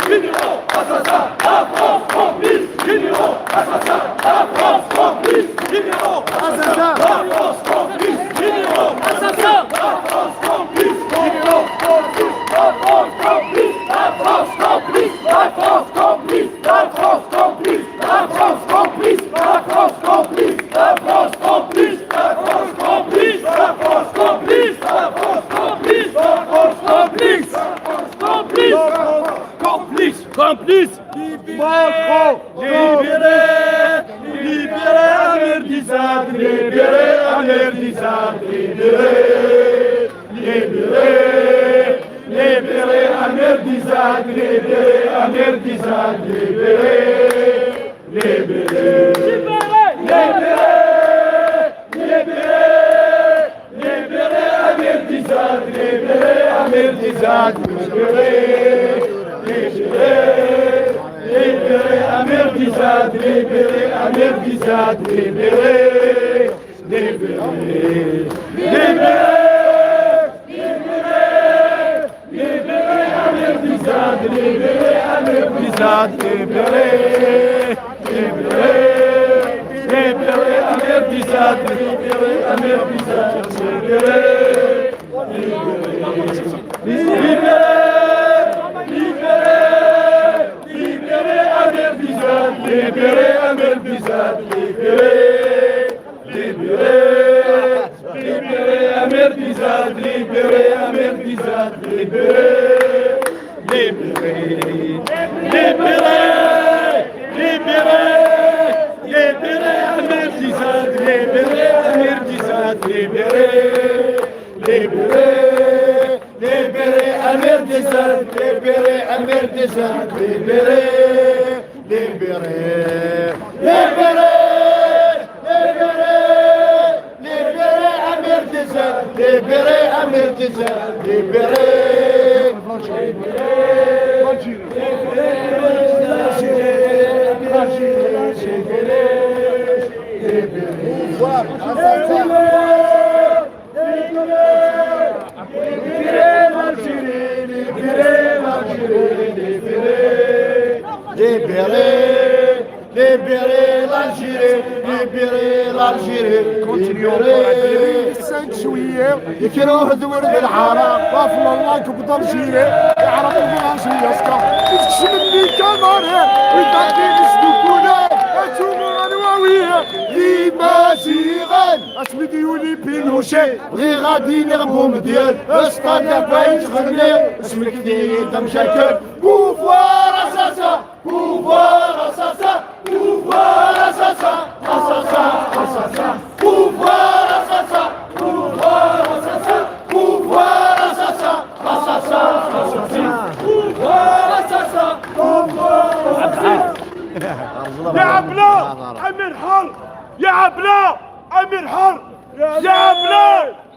assassin, la France, complice, généraux, assassin, la France, complice, généraux, assassin, la France, complice, généraux, assassin, la France, complice, généraux, complice, la France, complice, la France, complice, la France, complice, la France, complice, la France, complice, la France, complice, la France, complice, la France, complice, la France, complice, la France, complice, la France, complice, complice, complice, complice, Macron, libérez, libérez Amir DZ, libérez Amir DZ, libérez, libérez, libérez Amir DZ, libérez Amir DZ, libérez, libérez, libérez, libérez, libérez Amir DZ, libérez Amir DZ, libérez, libérez, libérez Amir DZ, libérez Amir DZ, libérez, libérez, libérez, libérez Amir DZ, libérez Amir DZ, libérez, libérez, libérez Amir DZ, libérez Amir DZ, libérez, libérez, libérez, libérez Amir DZ, libérez Amir DZ, libérez, libérez, libérez Amir DZ, libérez Amir DZ, libérez, libérez, libérez, libérez, libérez Amir DZ, libérez Amir DZ, libérez, libérez, libérez Amir DZ, libérez Amir DZ, libérez, libérez, libérez, libérez, libérez Amir DZ, libérez Amir DZ, libérez, libérez, libérez, libérez, libérez l'Algérie, libérez l'Algérie, libérez, libérez, libérez l'Algérie, libérez l'Algérie, libérez. 5 juillet يكره دور بالعرب وافل الله كبدر جيري يعرف المغاشي يسكا يتكشم اللي كاماري ويتعطي نسدوكونا اتوما إيمازيغن اسمي ديولي بينوشي غي غادي نغبو مديال اسطاد بايت غني اسمك دي دم شاكر. Pouvoir assassin, pouvoir assassin, pouvoir assassin, assassin, assassin, pouvoir assassin, pouvoir assassin, pouvoir assassin, assassin, assassin, pouvoir assassin, pouvoir assassin. يا عبلة امير حر، يا عبلة امير حر، يا عبلة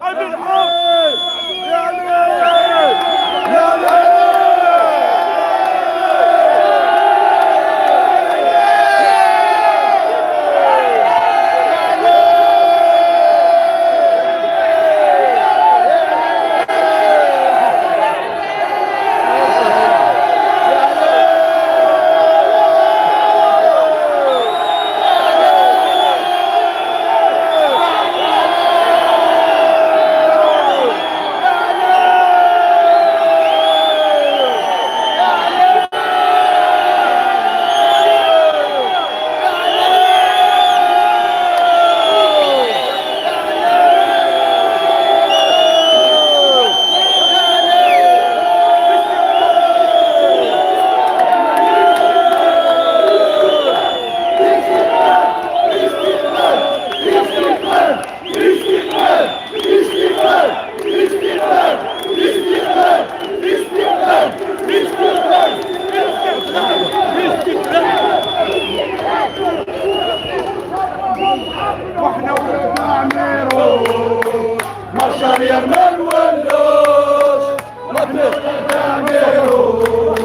امير حر، يا عبلة يا ليل. استقلال، استقلال، استقلال، استقلال، استقلال، استقلال، استقلال، استقلال. واحنا ولاد عميروش marche arrière ما نولوش، واحنا ولاد عميروش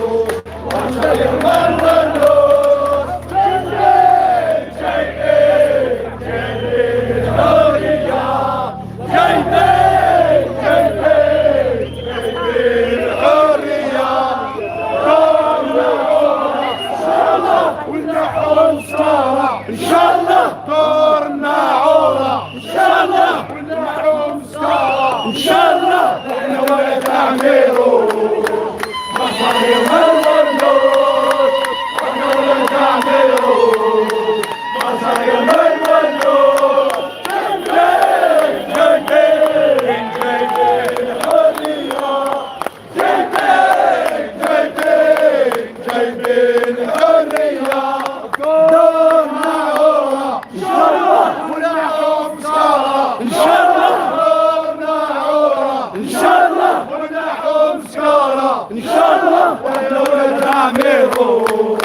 marche arrière ما نولوش. جايبين جايبين الحرية، جايبين جايبين جايبين الحرية. دورنا عورة إن شاء الله ونحو مسكارة، إن شاء الله دورنا عورة، إن شاء الله ونحو مسكارة، إن شاء الله. احنا ولاد عميروش marche arrière ما نولوش، احنا ولاد عميروش marche arrière ما نولوش. جايبين جايبين الحرية، جايبين جايبين جايبين الحرية. دورنا عورة إن شاء الله ونحو مسكارة، إن شاء الله دورنا عورة، إن شاء الله ونحو مسكارة، إن شاء الله. واحنا ولاد عميروش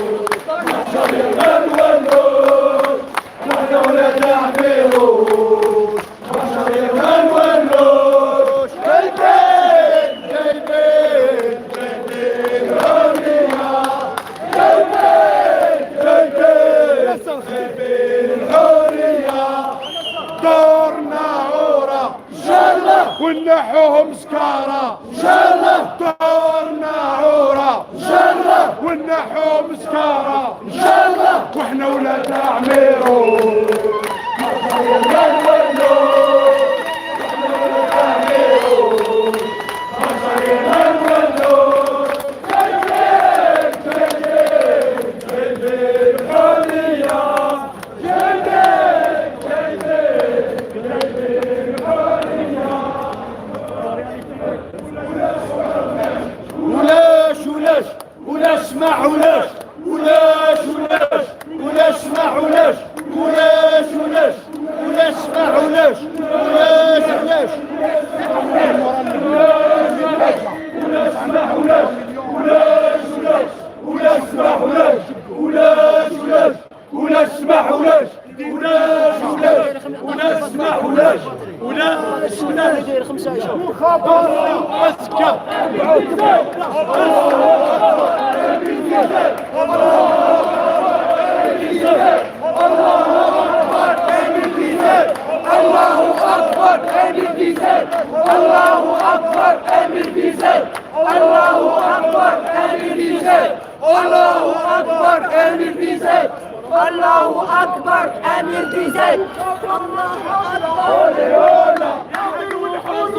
marche arrière ما نولوش، واحنا ولاد عميروش marche arrière ما نولوش. جايبين جايبين جايبين الحرية، جايبين جايبين جايبين الحرية. دورنا عورة إن شاء الله ونحوهم سكارة، إن شاء الله دورنا عورة، إن شاء الله ونحوهم سكارة، إن شاء الله. واحنا ولاد عميروش ما نولوش، واحنا ولاد عميروش ما نولوش. جايبين جايبين جايبين الحرية، جايبين جايبين جايبين الحرية. ولاش ولاش ولاش اسمع ولاش ولاش ولاش ولاش اسمع ولاش ولاش ولاش ولاش اسمع ولاش ولاش ولاش ولاش اسمع ولاش ولاش ولاش ولاش اسمع ولاش ولاش ولاش ولاش اسمع ولاش ولاش ولاش ولاش اسمع ولاش ولاش ولاش. داير 5 خبر اسكت. الله اكبر امير DZ، الله اكبر امير DZ، الله اكبر امير DZ، الله اكبر امير DZ، الله اكبر امير DZ، الله اكبر.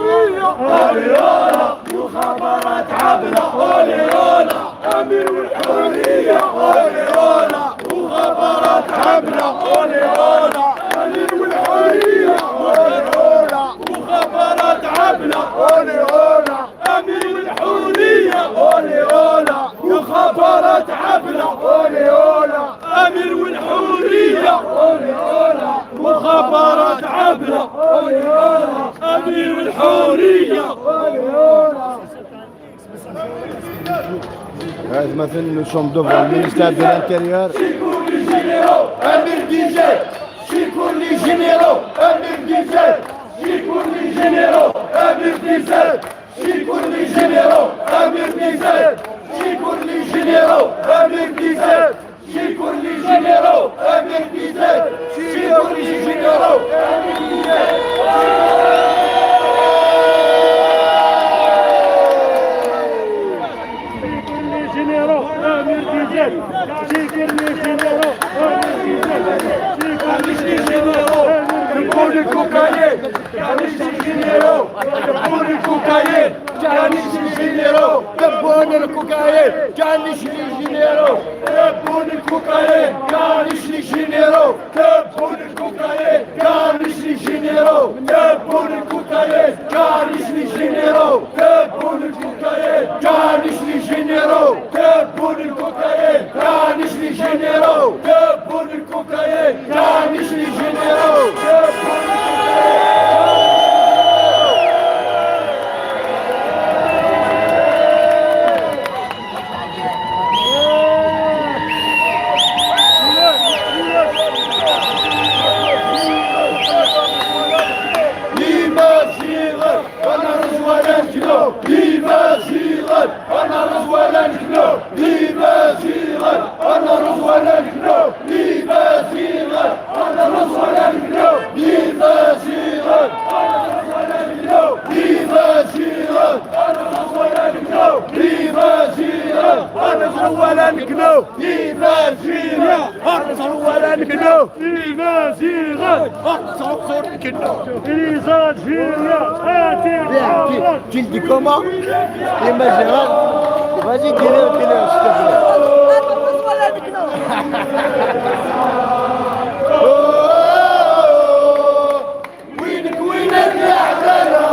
أوليولا مخابرات عبلة، أوليولا أمير والحرية، أوليولا مخابرات. مخابرات عبلة اولي اولا امير والحرية اولي اولا مخابرات عبلة اولي اولا امير والحرية اولي اولا مخابرات عبلة اولي اولا امير والحرية اولي اولا مخابرات عبلة اولي اولا امير والحرية اولي اولا. مثلا nous sommes devant le ministère de l'Intérieur. شيكور les généraux, Amir DZ. شيكور les généraux, Amir DZ. شيكور les généraux, Amir DZ. شيكور les généraux, Amir DZ. شيكور les généraux, Amir DZ. شيكور les généraux, Amir DZ. شيكور les généraux, Amir DZ. Les généraux, Amir DZ. شيكور les généraux, Amir DZ. كانش les généraux, تبون الكوكايين. كانش les généraux, تبون الكوكايين. كانش les généraux, تبون الكوكايين. كانش les généraux, تبون الكوكايين. كانش les généraux, تبون الكوكايين. كانش les généraux, تبون الكوكايين. كانش les généraux, تبون الكوكايين. كانش les généraux, تبون الكوكايين. كانش les généraux, تبون الكوكايين. كانش les généraux, تبون الكوكايين. إيمازيغن انا رزوانا نكنو إيمازيغن انا رزوانا نكنو إيمازيغن انا رزوانا نكنو إيمازيغن انا رزوانا نكنو إيمازيغن انا رزوانا نكنو إيمازيغن انا رزوانا نكنو إيمازيغن انا رزوانا نكنو إيمازيغن انا رزوانا نكنو إيمازيغن Les Algériens, Tu le dis comment? Imagine. Vas-y, dis-le, dis-le, s'il te plaît. وينك وينك يا عدالة؟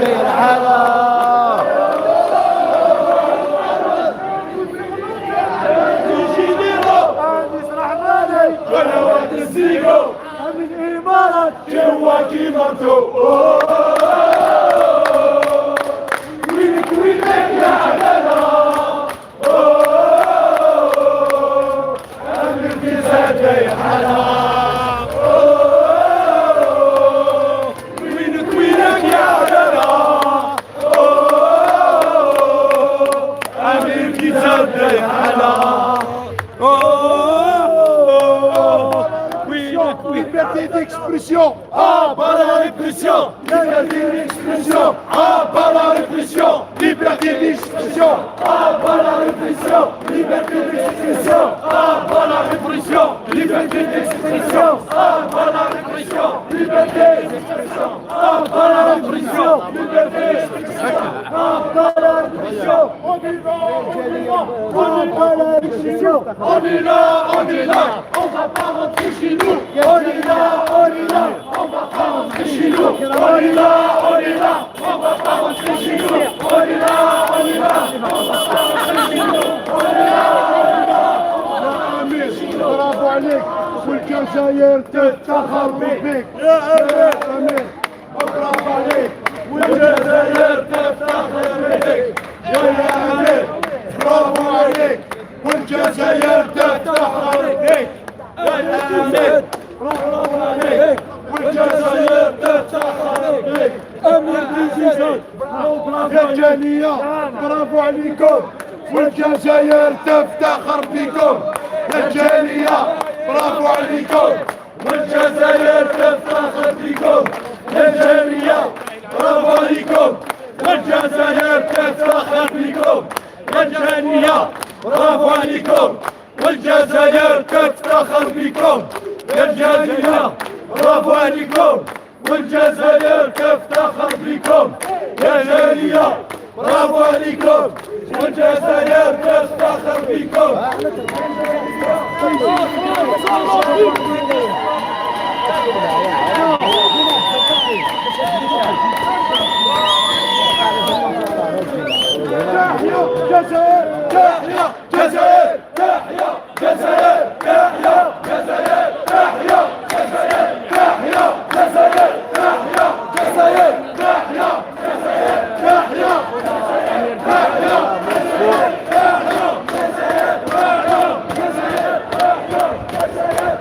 داير حالة. généraux انيس رحماني قنوات الزيرو من الامارات جوا كيماتو. وينك وينك يا عدالة؟ أمير DZ داير حالة. وينك وينك يا عدالة؟ أمير DZ داير حالة. وينك وينك Liberté d'expression. À bas la répression. Liberté d'expression. À bas la répression. Liberté d'expression. À bas la répression. Liberté d'expression. À bas la répression. Liberté d'expression. À bas la répression. Liberté d'expression. À bas la répression. Liberté d'expression. À bas la répression. On est là, on est là, on est pas la répression. On est là, on est là, on va pas rentrer chez nous. On est là, on est là, on va pas rentrer chez nous. On est là, on est là, on va pas rentrer chez nous. On est là, on est là, on va pas rentrer chez nous. On est là, on est là. يا امير برافو عليك والجزائر تفتخر بك يا امير برافو عليك والجزائر تفتخر بك يا امير. برافو عليك والجزائر تفتخر بك يا امير. برافو عليك والجزائر تفتخر بك امير DZ. يا جالية برافو عليكم والجزائر تفتخر بكم. يا جالية برافو عليكم والجزائر تفتخر بكم. يا جالية برافو عليكم والجزائر تفتخر بكم. يا جالية برافو عليكم والجزائر تفتخر بكم. يا جالية برافو عليكم والجزائر تفتخر بكم. يا جالية برافو عليكم والجزائر. تحيا جزائر، تحيا جزائر، تحيا جزائر، تحيا جزائر، تحيا جزائر، تحيا جزائر، تحيا جزائر، تحيا جزائر، تحيا تحيا تحيا جزائر، تحيا جزائر، تحيا جزائر.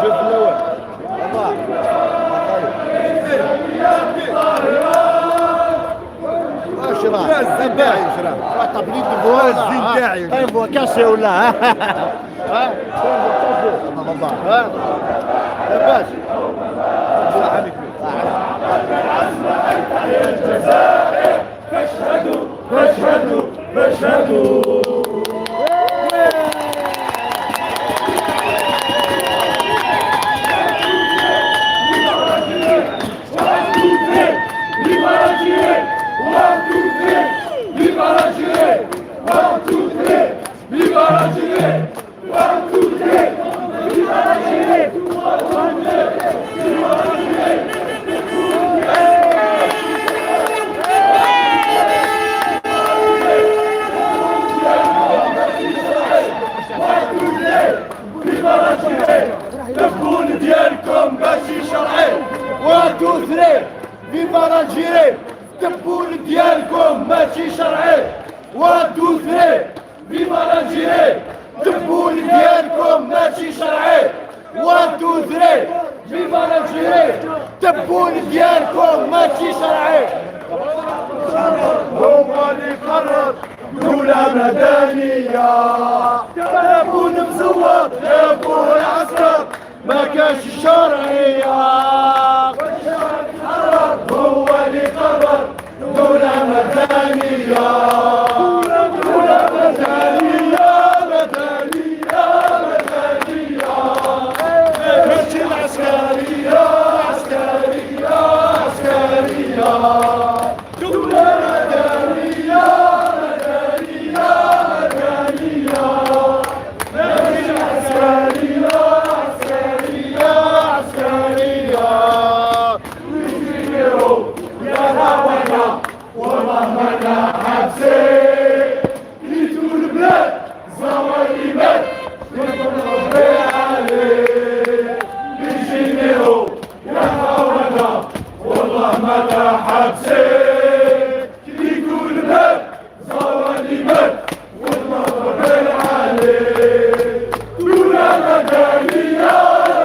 شوف الاول واش راه لاباس؟ tablette de voix. الزين تاعي. طيب voix cassée ولا ها ها ها لاباس؟ فاشهدوا، فاشهدوا، فاشهدوا. Viva l'Algérie! One, two, three! Viva l'Algérie! One, two, three! Viva l'Algérie! One, two, three! Viva l'Algérie! One, two, three! Viva l'Algérie! Viva l'Algérie! تبون ديالكم ماشي شرعي. 1 2 3 viva l'Algérie. تبون ديالكم ماشي شرعي. 1 2 3 viva l'Algérie. تبون ديالكم ماشي شرعي. 1 2 3 viva l'Algérie. تبون ديالكم ماشي شرعي. هو اللي قرر دولة مدنية. تبون مزور، تبون عسكر، ما كاش الشرعية. هو اللي قرر دولة مدنية، دولة مدنية، مدنية، مدنية، ماشي العسكرية، عسكرية، عسكرية، دولة مدنية، مدنية، مدنية، ماشي العسكرية، عسكرية، عسكرية. يا خوانا، والله ما حابسين. كليتو البلاد، زوالي مات، ربي عليه. les généraux يا خوانا، والله ما حابسين. كليتو البلاد، زوالي مات، والله ربي عليه. دولة مدنية،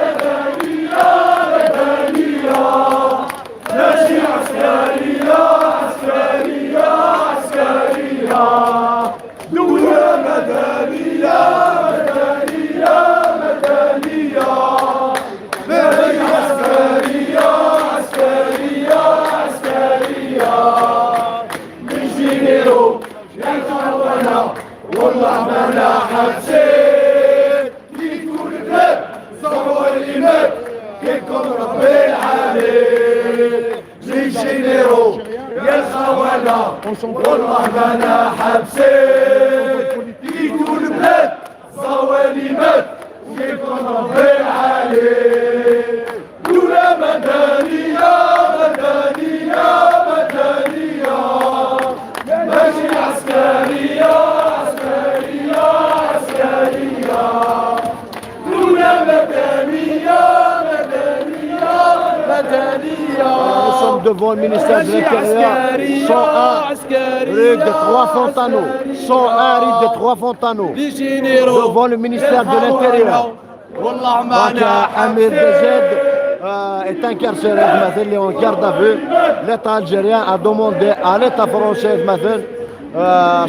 مدنية، مدنية، ماشي عسكرية، عسكرية، عسكرية، دولة مدنية، مدنية، مدنية، ماشي عسكرية، عسكرية، عسكرية. les généraux يا خوانا، والله ما لا حابسين. كليتو البلاد، زوالي مات، كيكون ربي العالي. les généraux يا الخوانا، والله ما لا حابسين. كليتو البلاد، زوالي مات، كيكون ربي العالي. دولة مدنية، مدنية، مدنية، ماشي عسكرية، عسكرية، عسكرية، دولة مدنية، مدنية، مدنية. Nous sommes devant le ministère de l'Intérieur, 101 rue des Trois Fontaneaux. 101 rue des Trois Fontaneaux. Devant le ministère de l'Intérieur. والله ما Donc, Amir DZ est incarcéré, مثلا, il est en garde à vue. L'État algérien a demandé à l'État français, مثلا,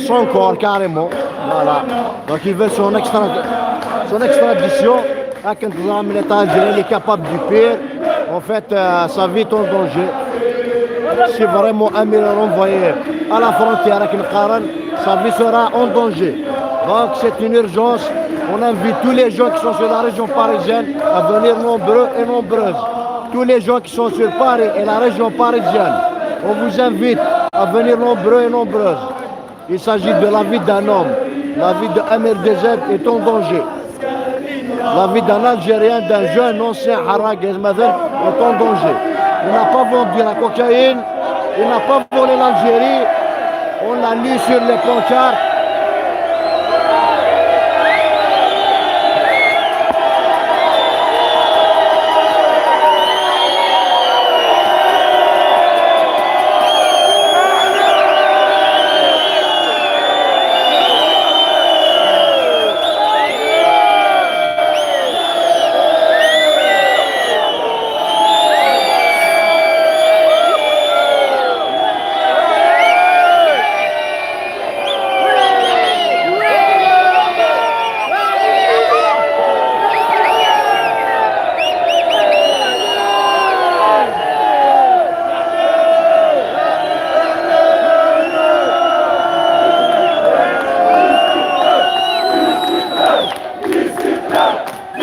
son corps carrément. Voilà. Donc ils veulent son extradition. لكن l'État algérien est capable du pire. En fait, sa vie est en danger. Si vraiment Amir est renvoyé à la frontière avec le Qaran, sa vie sera en danger. Donc c'est une urgence. On invite tous les gens qui sont sur la région parisienne à venir nombreux et nombreuses. Tous les gens qui sont sur Paris et la région parisienne, on vous invite à venir nombreux et nombreuses. Il s'agit de la vie d'un homme. La vie de Amir DZ est en danger. La vie d'un Algérien, d'un jeune ancien حراق مثلا est en danger. Il n'a pas vendu la cocaïne, il n'a pas volé l'Algérie. On l'a lu sur les pancartes.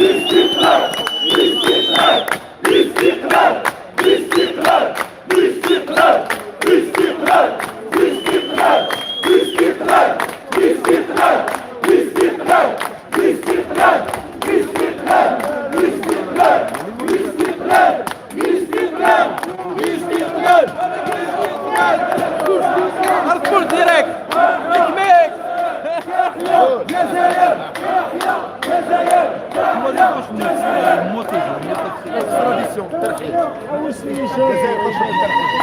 الاستقلال الاستقلال الاستقلال الاستقلال الاستقلال الاستقلال الاستقلال الاستقلال الاستقلال الاستقلال الاستقلال الاستقلال الاستقلال. اركبوا direct ميك. الجزائر، الجزائر. Extradition ترحيل الجزائر تشرب ترحيل.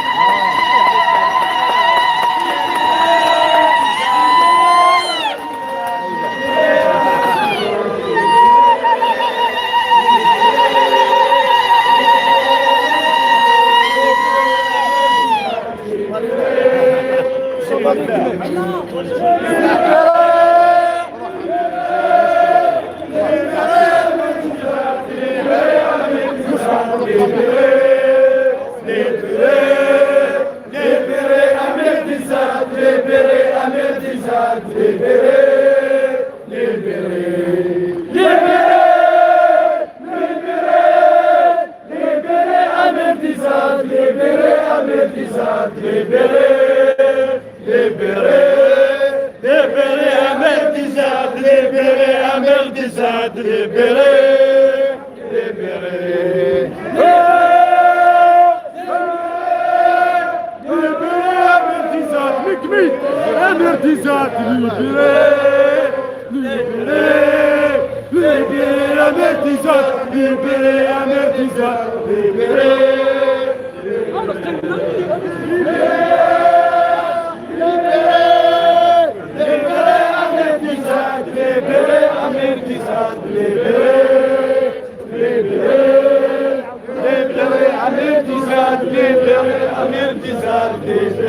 Libérez Amir DZ, libérez Amir DZ, libérez, libérez, libérez, libérez, libérez Amir DZ, libérez Amir DZ, libérez, libérez, libérez Amir DZ, libérez Amir DZ, libérez, libérez. Libérez Amir DZ, Amir DZ, libérez, libérez, libérez Amir DZ, libérez Amir DZ, libérez. Libérez, libérez Amir DZ, libérez Amir DZ, libérez, libérez, libérez Amir DZ, libérez Amir DZ, libérez.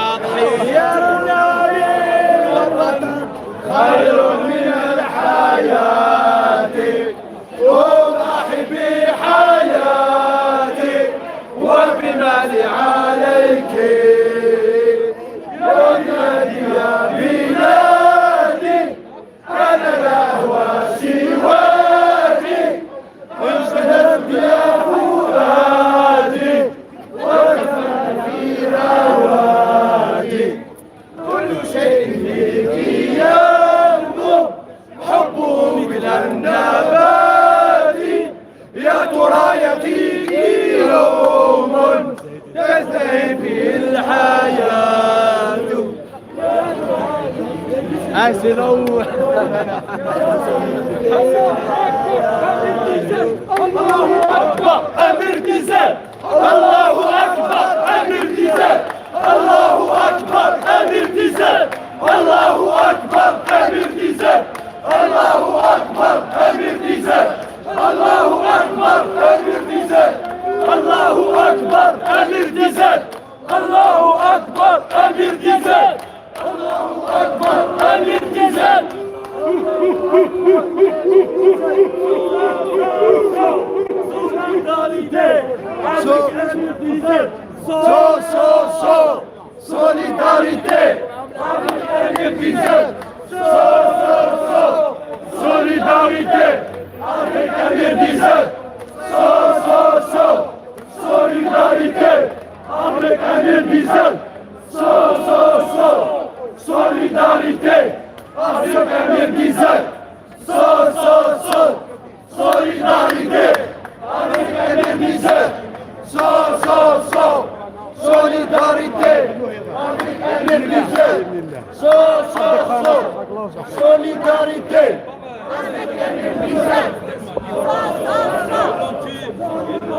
تضحيتنا للوطن خير من الحياة، أضحي بحياتي وبمالي عليك. يا بلادي يا بلادي، أنا لا أهوى سواك، انشهدت يا فؤادي وكفى في هواك. كل شيء فيك ينبو حبه مثل النبات، يا ترى يأتيك يوم تزدهي فيه الحياة. Ah, c'est là où. الله أكبر أمير DZ، الله أكبر أمير DZ، الله أكبر أمير DZ، الله أكبر أمير DZ، الله أكبر أمير DZ، الله أكبر أمير DZ، الله أكبر أمير DZ، الله أكبر أمير DZ، الله أكبر أمير DZ. Solidarité avec Amir DZ. So so so solidarité Amir DZ. So so so solidarité avec Amir DZ. So so so solidarité avec Amir DZ. So so so solidarité avec Amir DZ. So so so solidarité avec Amir DZ. So so so solidarité avec Amir DZ. So so so solidarité.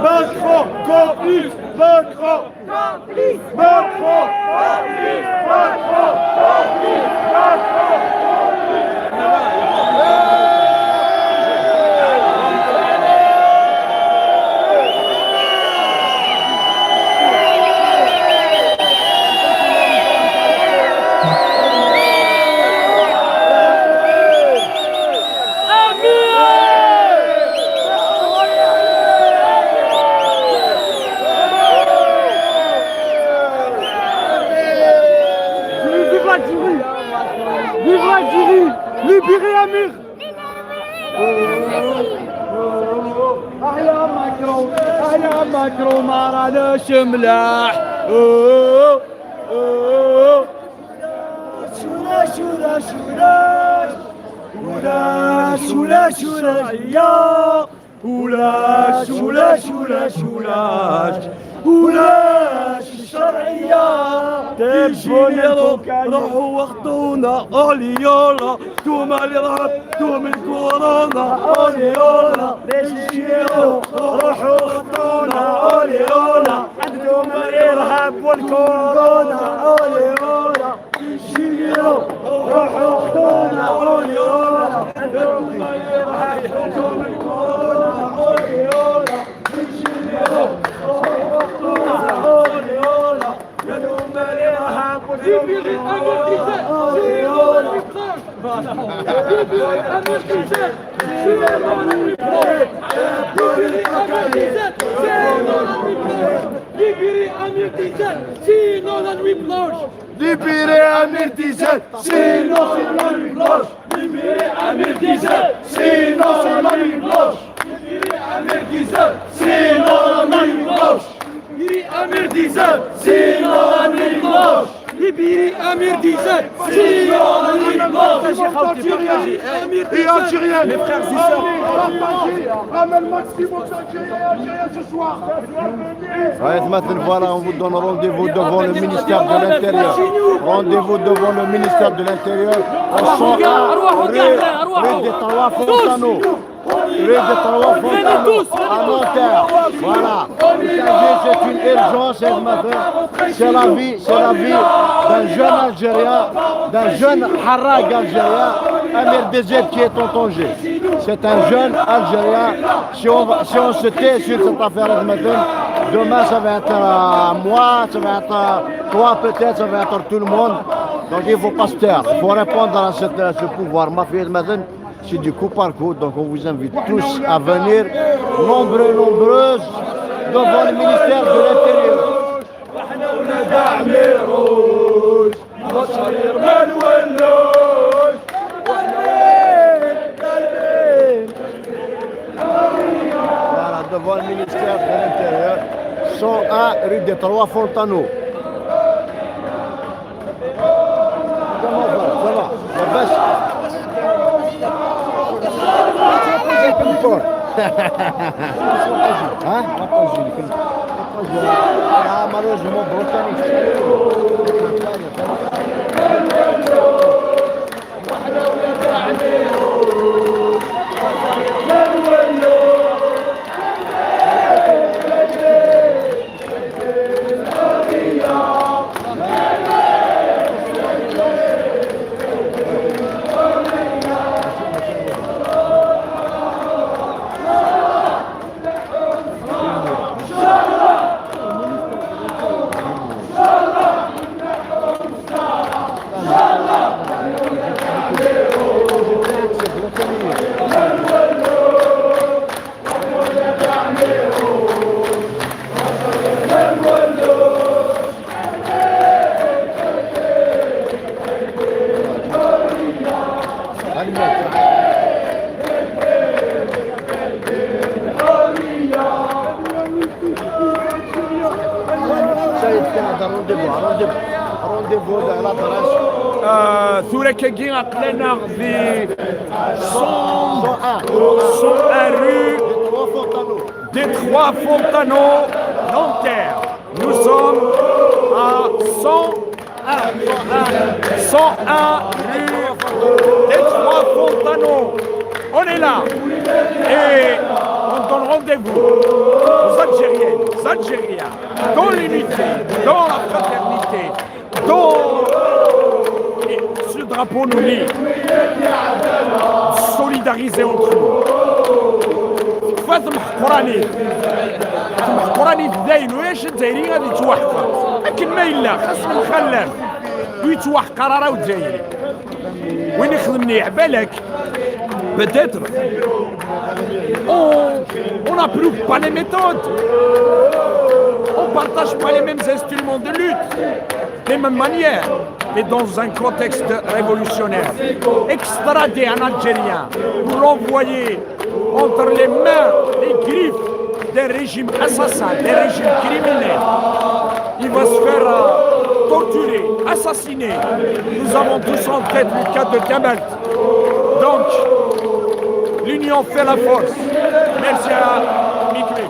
Macron complice. Macron complice. Macron complice. Macron complice. Macron complice. Vive l'Algérie. Vive l'Algérie. Libérez Amir. يا ماكرون، يا ماكرون، ما راناش ملاح. أوه، أوه. شولاش ولاش ولاش ولاش ولاش ولاش يا ولاش ولاش ولاش ولاش ولاش الشرعية تجيني روحوا وخطونا اوليولا توما اللي ضربتوا من كورونا اوليولا ليش روحوا خطونا اوليولا عندهم الارهاب والكورونا اوليولا روحوا خطونا اوليولا عندهم الارهاب والكورونا اوليولا روحوا خطونا اوليولا عندهم الارهاب والكورونا اوليولا. Libérez Amir DZ. Sinon la nuit blanche. Libérez Amir DZ. Sinon la nuit blanche. Libérez Amir DZ. Sinon la nuit blanche. Libérez Amir DZ, sinon c'est la nuit blanche. Libérez Amir DZ, sinon c'est la nuit blanche. Libérez Amir DZ, sinon la nuit blanche. Libérez Amir DZ. Sinon la nuit blanche. Libérez Amir DZ. Sinon la nuit blanche. Amir Et Algériens, Mes frères et sœurs. Partagez, ramène maximum d'Algériens et Algériens ce soir. Ouais, maintenant, voilà, on vous donne rendez-vous devant le ministère de l'Intérieur. Rendez-vous devant le ministère de l'Intérieur. Au 101 rue des Trois Fontaneaux. Rue des Trois Fontaneaux, à Nanterre. Voilà. Il s'agit, c'est une urgence, ce matin. C'est la vie d'un jeune Algérien, d'un jeune حراق algérien, Amir DZ qui est en danger. C'est un jeune Algérien. Si on se tait sur cette affaire ce matin, demain ça va être moi, ça va être toi peut-être, ça va être tout le monde. Donc il ne faut pas se taire, il faut répondre à ce pouvoir mafieux ce matin. C'est du coup par coup, donc on vous invite tous à venir, nombreux, nombreuses, devant le ministère de l'Intérieur. عميروش بشر ما نولوش. Voilà, devant le ministère de l'Intérieur, 101 rue des Trois Fontaneaux. Comment va? Ça va? لاباس؟ Encore. Hein? Ah, malheureusement, Bretagne. Niveau de l'adresse. ثورا كاكي أقلانا ذي 101. 101 rue Trois Fontaneaux. Des Trois Fontaneaux, Nanterre. Nous sommes à 101, 101 rue des Trois Fontaneaux. On est là et on donne rendez-vous aux Algériennes, aux Algériens, dans l'unité, dans la fraternité, dans. Et ce drapeau nous lie. Solidariser entre nous. فات محقراني محقراني داين واش الجزائري غادي يتوحقر لكن ما الا خاصنا الخلاف ويتوحقر راه الجزائري وين يخدمني عبالك. Peut-être on n'approuve pas les méthodes, on partage pas les mêmes instruments de lutte, les mêmes manières, mais dans un contexte révolutionnaire, extrader un Algérien pour l'envoyer entre les mains, les griffes d'un régime assassin, d'un régime criminel, il va se faire torturer, assassiner. Nous avons tous en tête le cas de Tamalt. Donc, l'union fait la force. Merci à Mikri.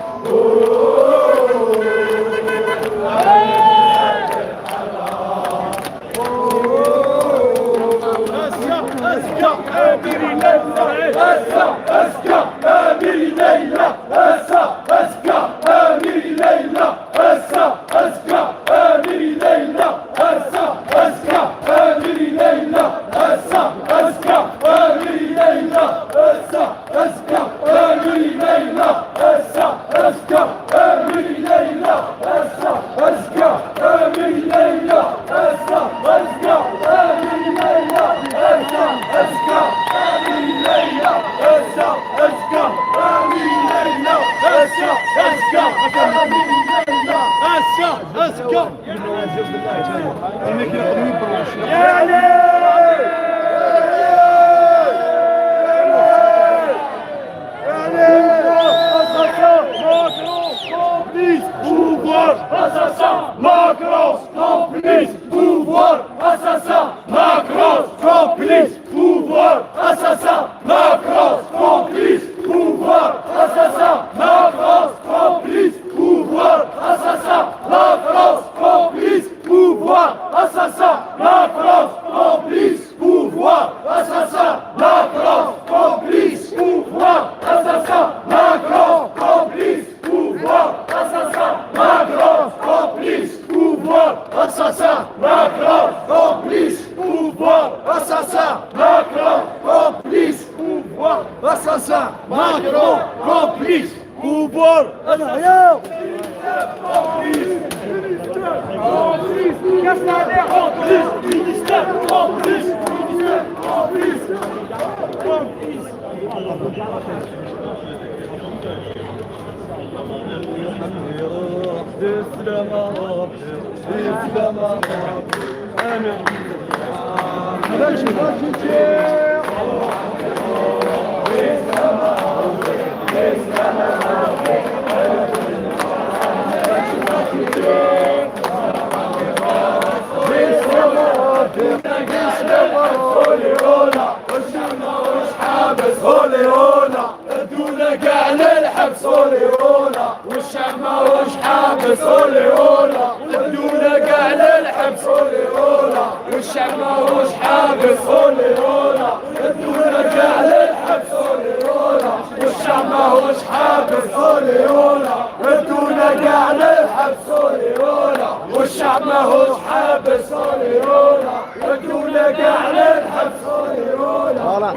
Voilà,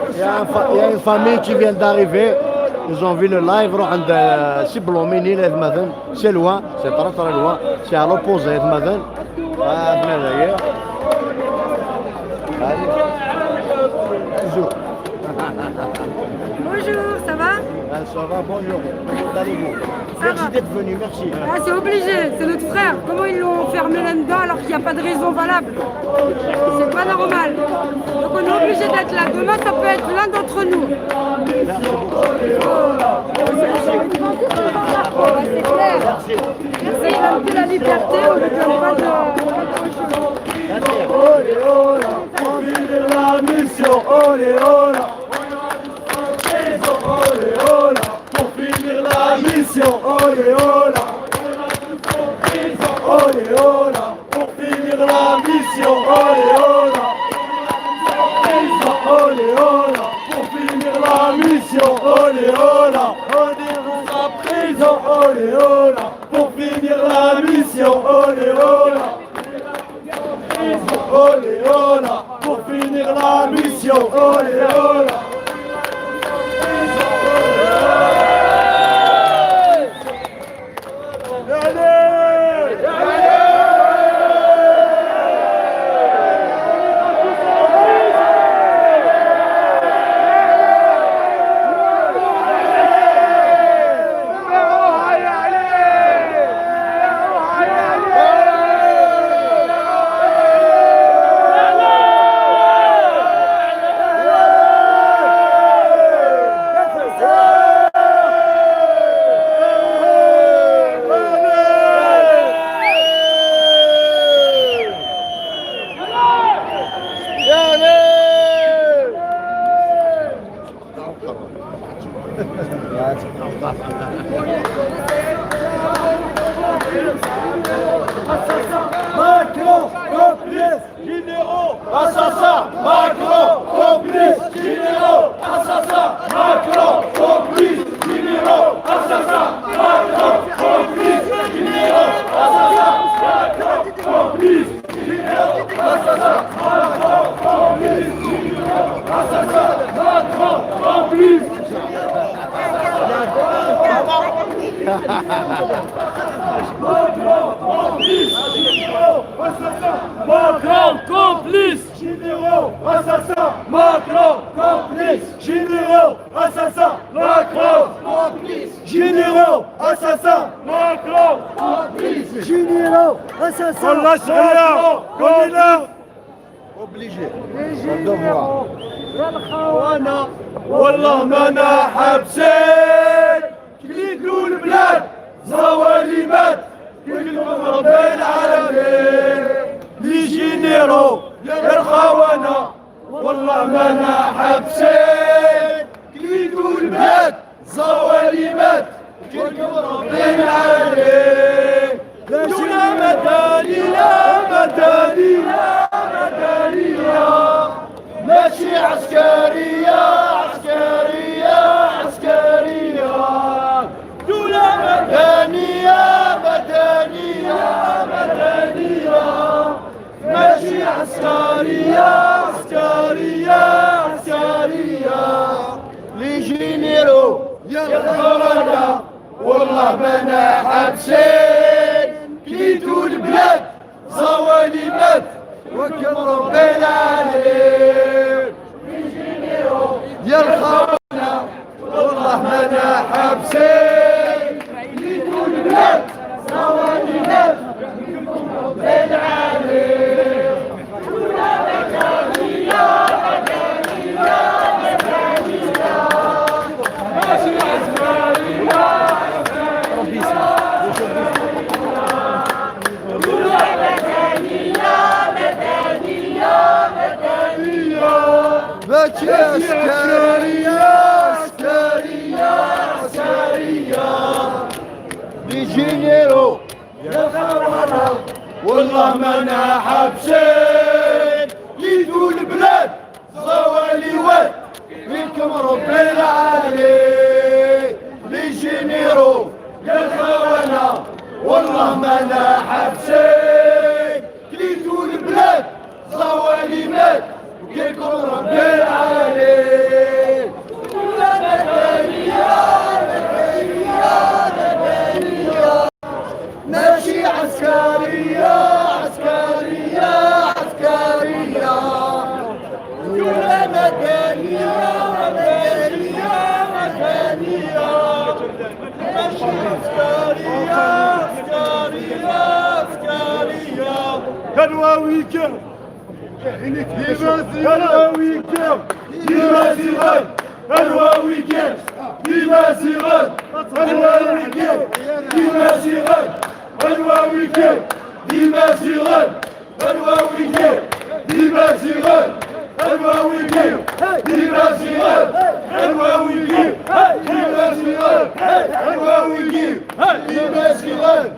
il y a une famille qui vient d'arriver. Ils ont vu le live. روح عند سيبلوميني مثلا, c'est loin, c'est très très loin, c'est à l'opposé مثلا. اه هي. Allez. Bonjour. Bonjour, ça va? Ah, ça va, bonjour. Comment allez-vous? Ça Merci va. D'être venu, merci. Ah, c'est obligé, c'est notre frère. Comment ils l'ont enfermé là-dedans alors qu'il n'y a pas de raison valable? C'est pas normal. Donc on est obligé d'être là. Demain, ça peut être l'un d'entre nous. C'est clair. Merci. On réclame que la liberté, on ne réclame pas de. Olé, olé, pour finir la mission. Olé, olé, olé, olé, pour finir la mission. Olé, olé, olé, olé, pour finir la mission. Olé, olé, olé, olé, pour finir la mission. Olé, olé, on est en prison. Olé, olé, pour finir la mission. Olé, olé. Olé, olé, pour finir la mission. Olé, olé. Allez! Macron, complice, généraux, assassin, Macron, complice, généraux, assassin, Macron, complice, généraux, assassin, Macron, complice, généraux, assassin, Macron, complice, généraux, assassin, Macron, complice, généraux, assassin, Macron, complice. Macron, complice, généraux, assassin, Macron, complice, généraux, assassin, Macron, complice, généraux, assassin, Macron, complice, généraux, assassin, Macron, complice, Généraux, assassins. والله on est là. Obligé. Un devoir. وانا والله ما انا حابسين، كليتو البلاد، زوالي مات، كلكم رب العالمين. Les généraux يا الخونة، والله ما انا حابسين، كليتو البلاد، زوالي مات، كلكم رب العالمين. دولة مدني، لا مدني، لا مدنية، ماشي عسكرية، عسكرية، عسكرية. دولة مدنية، مدنية، مدنية، ماشي عسكرية، عسكرية، عسكرية. Les généraux يا الخونة، والله ما انا حابسين، كليتو البلاد، زوالي مات، وكل ربي العالمين. يا الخونة، والله ما انا حابسين، كليتو البلاد، زوالي مات، ربي العالمين. ماشي عسكرية، عسكرية، عسكرية. Les généraux يا الخونة، والله ما انا حابسين، كليتو البلاد، زوالي واد، منكم رب العالمين. Les généraux يا الخونة، والله ما انا حابسين، كليتو البلاد، زوالي مات، وكلكم رب العالمين. مدنية، مدنية، مدنية، ماشي عسكرية، عسكرية، عسكرية. دولة مدنية، مدنية، مدنية، ماشي عسكرية، عسكرية، عسكرية. غدوة week-end، غدوة week-end، ديما sirène. غدوة week-end، ديما sirène. غدوة week-end، ديما sirène. غدوة week-end، ديما sirène. الواويكي ديمازيغان الواويكي ديمازيغان الواويكي ديمازيغان الواويكي ديمازيغان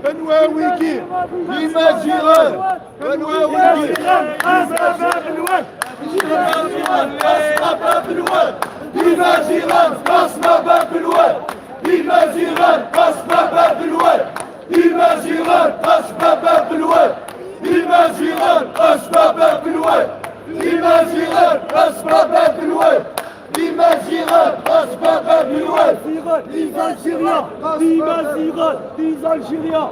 الواويكي ديمازيغان الواويكي باب الواد. ديمازيغان قصبة باب الواد ديمازيغان قصبة باب الواد ديمازيغان قصبة باب الواد ديمازيغان قصبة باب الواد ديمازيغان قصبة باب الواد ديمازيغان قصبة باب الواد ديمازيغان قصبة باب الواد. Les Algériens, les Algériens, les Algériens.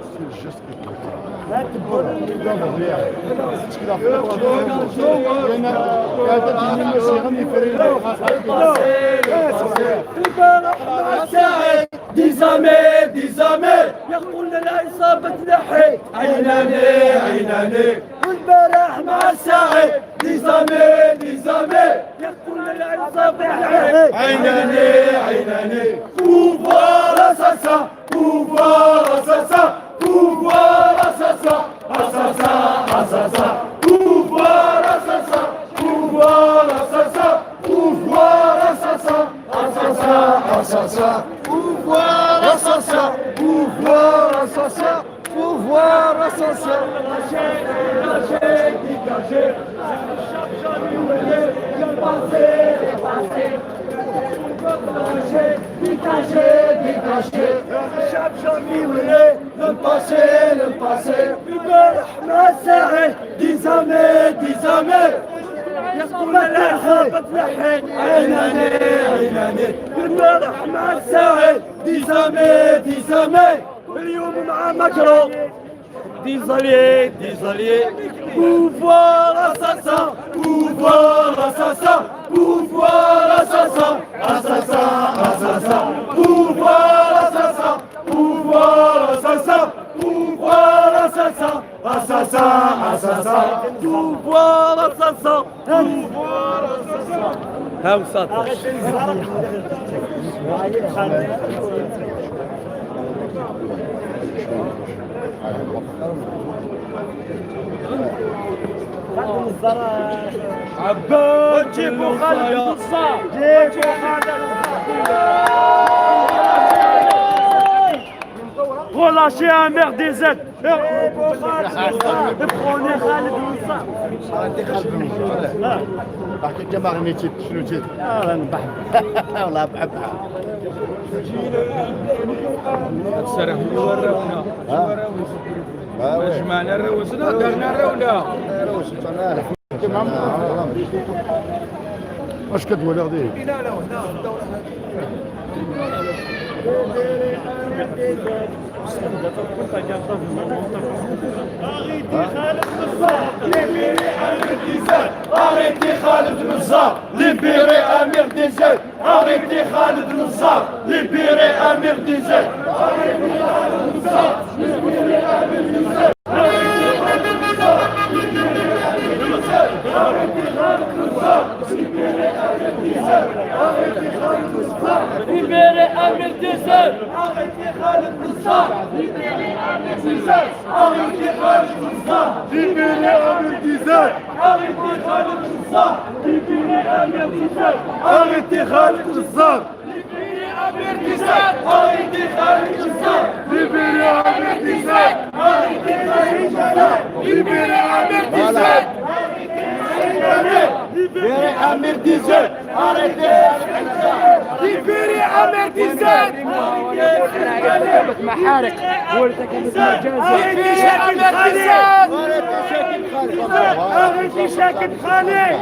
البارح مع سعيد des amis, des amis. يقولنا العصابة تنحي. عيناني عيناني. والبارح مع مع السعيد des amis, des amis. يقولنا العصابة تنحي. عيناني عيناني. Pouvoir assassin, pouvoir assassin, pouvoir assassin, assassin, assassin, pouvoir assassin, pouvoir assassin, pouvoir assassin, assassin, assassin, pouvoir assassin, pouvoir assassin, pouvoir assassin. Dégagez, dégagez. Dégagez, dégagez. الشعب jamais ولي Le passé, le passé. البارح مع سعيد Des amis, des amis. يقولنا العصابة تنحي. عيناني عيناني. البارح مع سعيد Des amis, des amis. اليوم مع ماكرون des alliés, des alliés. Pouvoir assassin, pouvoir assassin, pouvoir assassin, assassin, assassin, pouvoir assassin, pouvoir assassin, pouvoir assassin, assassin, assassin, Pouvoir assassin, pouvoir assassin. ها وساطر. عباد جيبوا خالد النصار، جيبوا خالد. Relâchez Amir DZ. Prenez Khaled Noussar. بحكي كما غنيتي شنو جيت؟ انا بحب والله بحبها. ورونا جمعنا روسنا درنا رونا. واش كتقول غادي؟ Arrêtez Khaled Nezzar, libérez Amir DZ. Arrêtez Khaled Nezzar, libérez Amir DZ. Arrêtez Khaled Nezzar, libérez Amir DZ. Arrêtez Khaled Nezzar, libérez Amir DZ. Arrêtez Khaled Nezzar, libérez Amir DZ. Arrêtez Khaled Nezzar, Libérez Amir DZ. Arrêtez Khaled Nezzar, libérez Amir DZ. Arrêtez Khaled Nezzar, libérez Amir DZ. Arrêtez Khaled Nezzar, libérez Amir DZ. Arrêtez Khaled Nezzar, libérez Amir DZ. Arrêtez Khaled Nezzar, libérez Amir DZ. Arrêtez Khaled Nezzar, libérez Amir DZ. Libérez Amir DZ. Arrêtez Khaled Nezzar. Libérez Amir DZ. ارتكبت محارق وارتكبت مجازر. Arrêtez Chakib Khalil.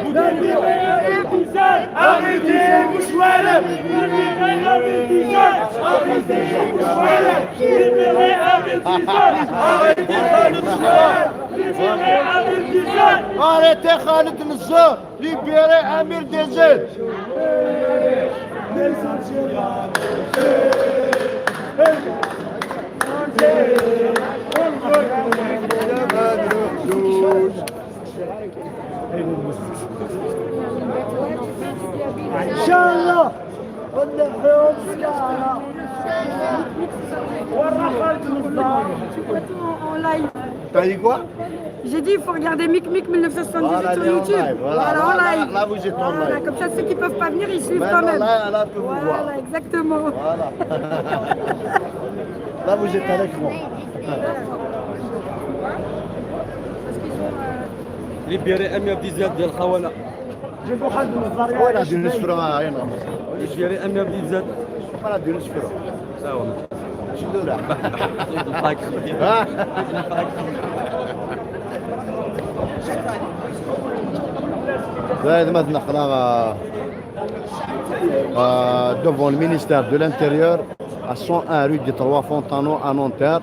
Arrêtez Bouchouareb. Libérez Amir DZ. Arrêtez Bouchouareb. Libérez Amir DZ. Arrêtez Khaled Nezzar. Libérez Amir DZ. Arrêtez Khaled Nezzar, libérez Amir DZ. ان شاء الله ونحيهم سكارة. ورا خالد النزار. En live. T'as dit quoi? J'ai dit, il faut regarder Mik Mik 1978 Voilà, sur elle est en YouTube. live, voilà. Voilà, en live. Là, vous êtes en Voilà, live. comme ça, ceux qui peuvent pas venir, ils suivent Maintenant, quand même. là, là, on peut vous Voilà, voir. Exactement. Voilà. Là, vous êtes à l'écran. Parce qu'ils ont, Libérez Amir DZ ديال الخونه. جيبوا خالد النزار. وين غادي نسفروا هنا؟ Libérez Amir DZ. غادي نسفروا. لا والله. شنو لا؟ نلقاك. ها؟ نلقاك. هذا ما نقرا devant le ministère de l'Intérieur à 101 rue des Trois Fontanot à Nanterre.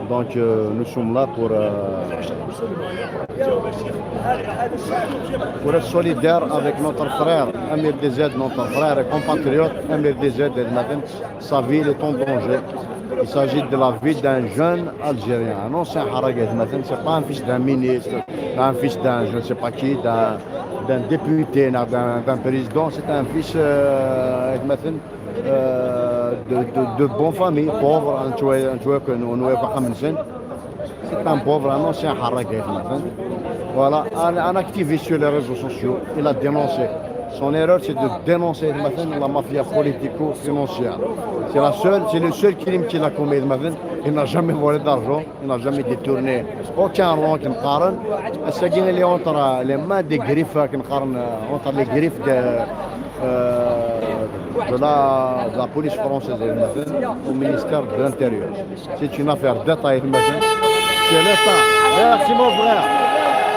Donc nous sommes là pour être solidaire avec notre frère Amir DZ, notre frère et compatriote Amir DZ. Sa vie est en danger. Il s'agit de la vie d'un jeune Algérien, un ancien harag. C'est pas un fils d'un ministre, un fils d'un je ne sais pas qui, d'un député, d'un président, c'est un fils de bonne famille, pauvre, c'est un pauvre, un ancien harag. Voilà, un activiste sur les réseaux sociaux, il a dénoncé. Son erreur, c'est de dénoncer la mafia politico-financière. C'est le seul crime qu'il a commis. Il n'a jamais volé d'argent, il n'a jamais détourné aucun rond qui me. Il est entre les mains des griffes, entre les griffes de la police française au ministère de l'Intérieur. C'est une affaire d'État. C'est l'État. Merci mon frère.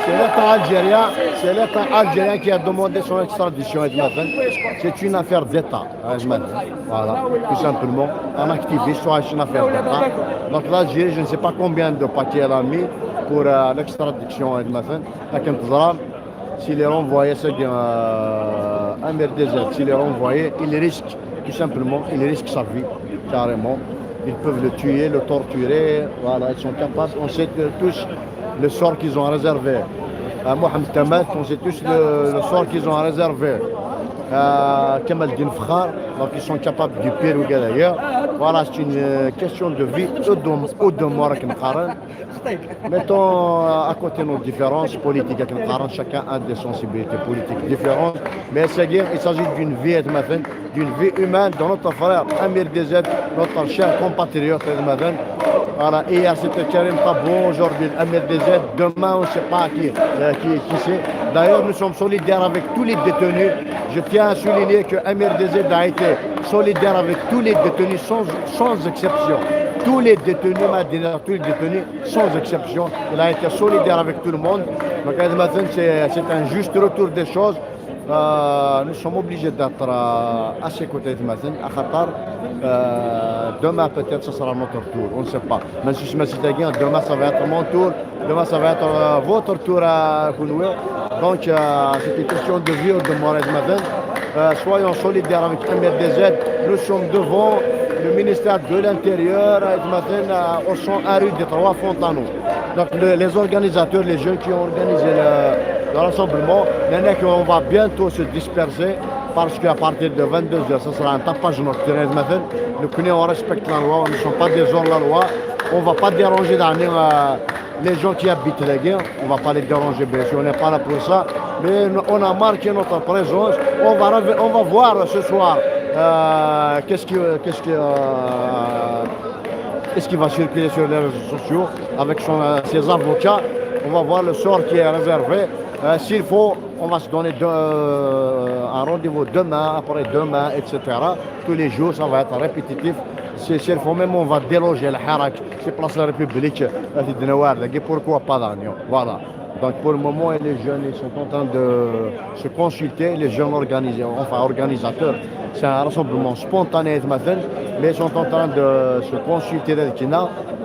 C'est l'État algérien, c'est l'État algérien qui a demandé son extradition. C'est une affaire d'État. Voilà, tout simplement. Un activiste, soit une affaire d'État. Donc l'Algérie, je ne sais pas combien de paquets elle a mis pour l'extradition. S'il est renvoyé, c'est Amir DZ, s'il est renvoyé, il risque, tout simplement, il risque sa vie, carrément. Ils peuvent le tuer, le torturer, voilà, ils sont capables. On sait tous le sort qu'ils ont réservé à Mohamed Tamat, on sait tous le sort qu'ils ont réservé à Kamel Fekhar, donc ils sont capables du pire ou d'ailleurs. Voilà, c'est une question de vie ou de mort. Mettons à côté nos différences politiques, chacun a des sensibilités politiques différentes, mais il s'agit d'une vie, d'une vie humaine de notre frère Amir DZ, notre cher compatriote. Voilà, hier c'était Karim Tabbou, aujourd'hui Amir DZ, demain on ne sait pas qui c'est. D'ailleurs, nous sommes solidaires avec tous les détenus. Je tiens à souligner que Amir DZ a été solidaire avec tous les détenus sans exception. Tous les détenus, tous les détenus, sans exception. Il a été solidaire avec tout le monde. Donc, c'est un juste retour des choses. Nous sommes obligés d'être à ses côtés à Qatar. Demain, peut-être, ce sera notre tour. On ne sait pas. Même si je me suis demain, ça va être mon tour. Demain, ça va être votre tour à Kounoué. Donc, c'est une question de vie ou de mort. Soyons solidaires avec Amir DZ. Nous sommes devant le ministère de l'Intérieur, au 101 rue des Trois Fontanot. Donc les organisateurs, les jeunes qui ont organisé le rassemblement, on va bientôt se disperser parce qu'à partir de 22h, ce sera un tapage nocturne. Nous connaissons, on respecte la loi, on ne sommes pas des hors la loi. On ne va pas déranger les gens qui habitent la guerre, on ne va pas les déranger, bien sûr, on n'est pas là pour ça. Mais on a marqué notre présence. On va voir ce soir qu'est-ce qui va circuler sur les réseaux sociaux avec ses avocats. On va voir le sort qui est réservé. S'il faut, on va se donner un rendez-vous demain, après-demain, etc. Tous les jours, ça va être répétitif. S'il faut même, on va déloger le Harak, c'est place de la République, pourquoi pas? Voilà. Donc pour le moment, les jeunes, ils sont en train de se consulter, les jeunes organisés, enfin organisateurs. C'est un rassemblement spontané, mais ils sont en train de se consulter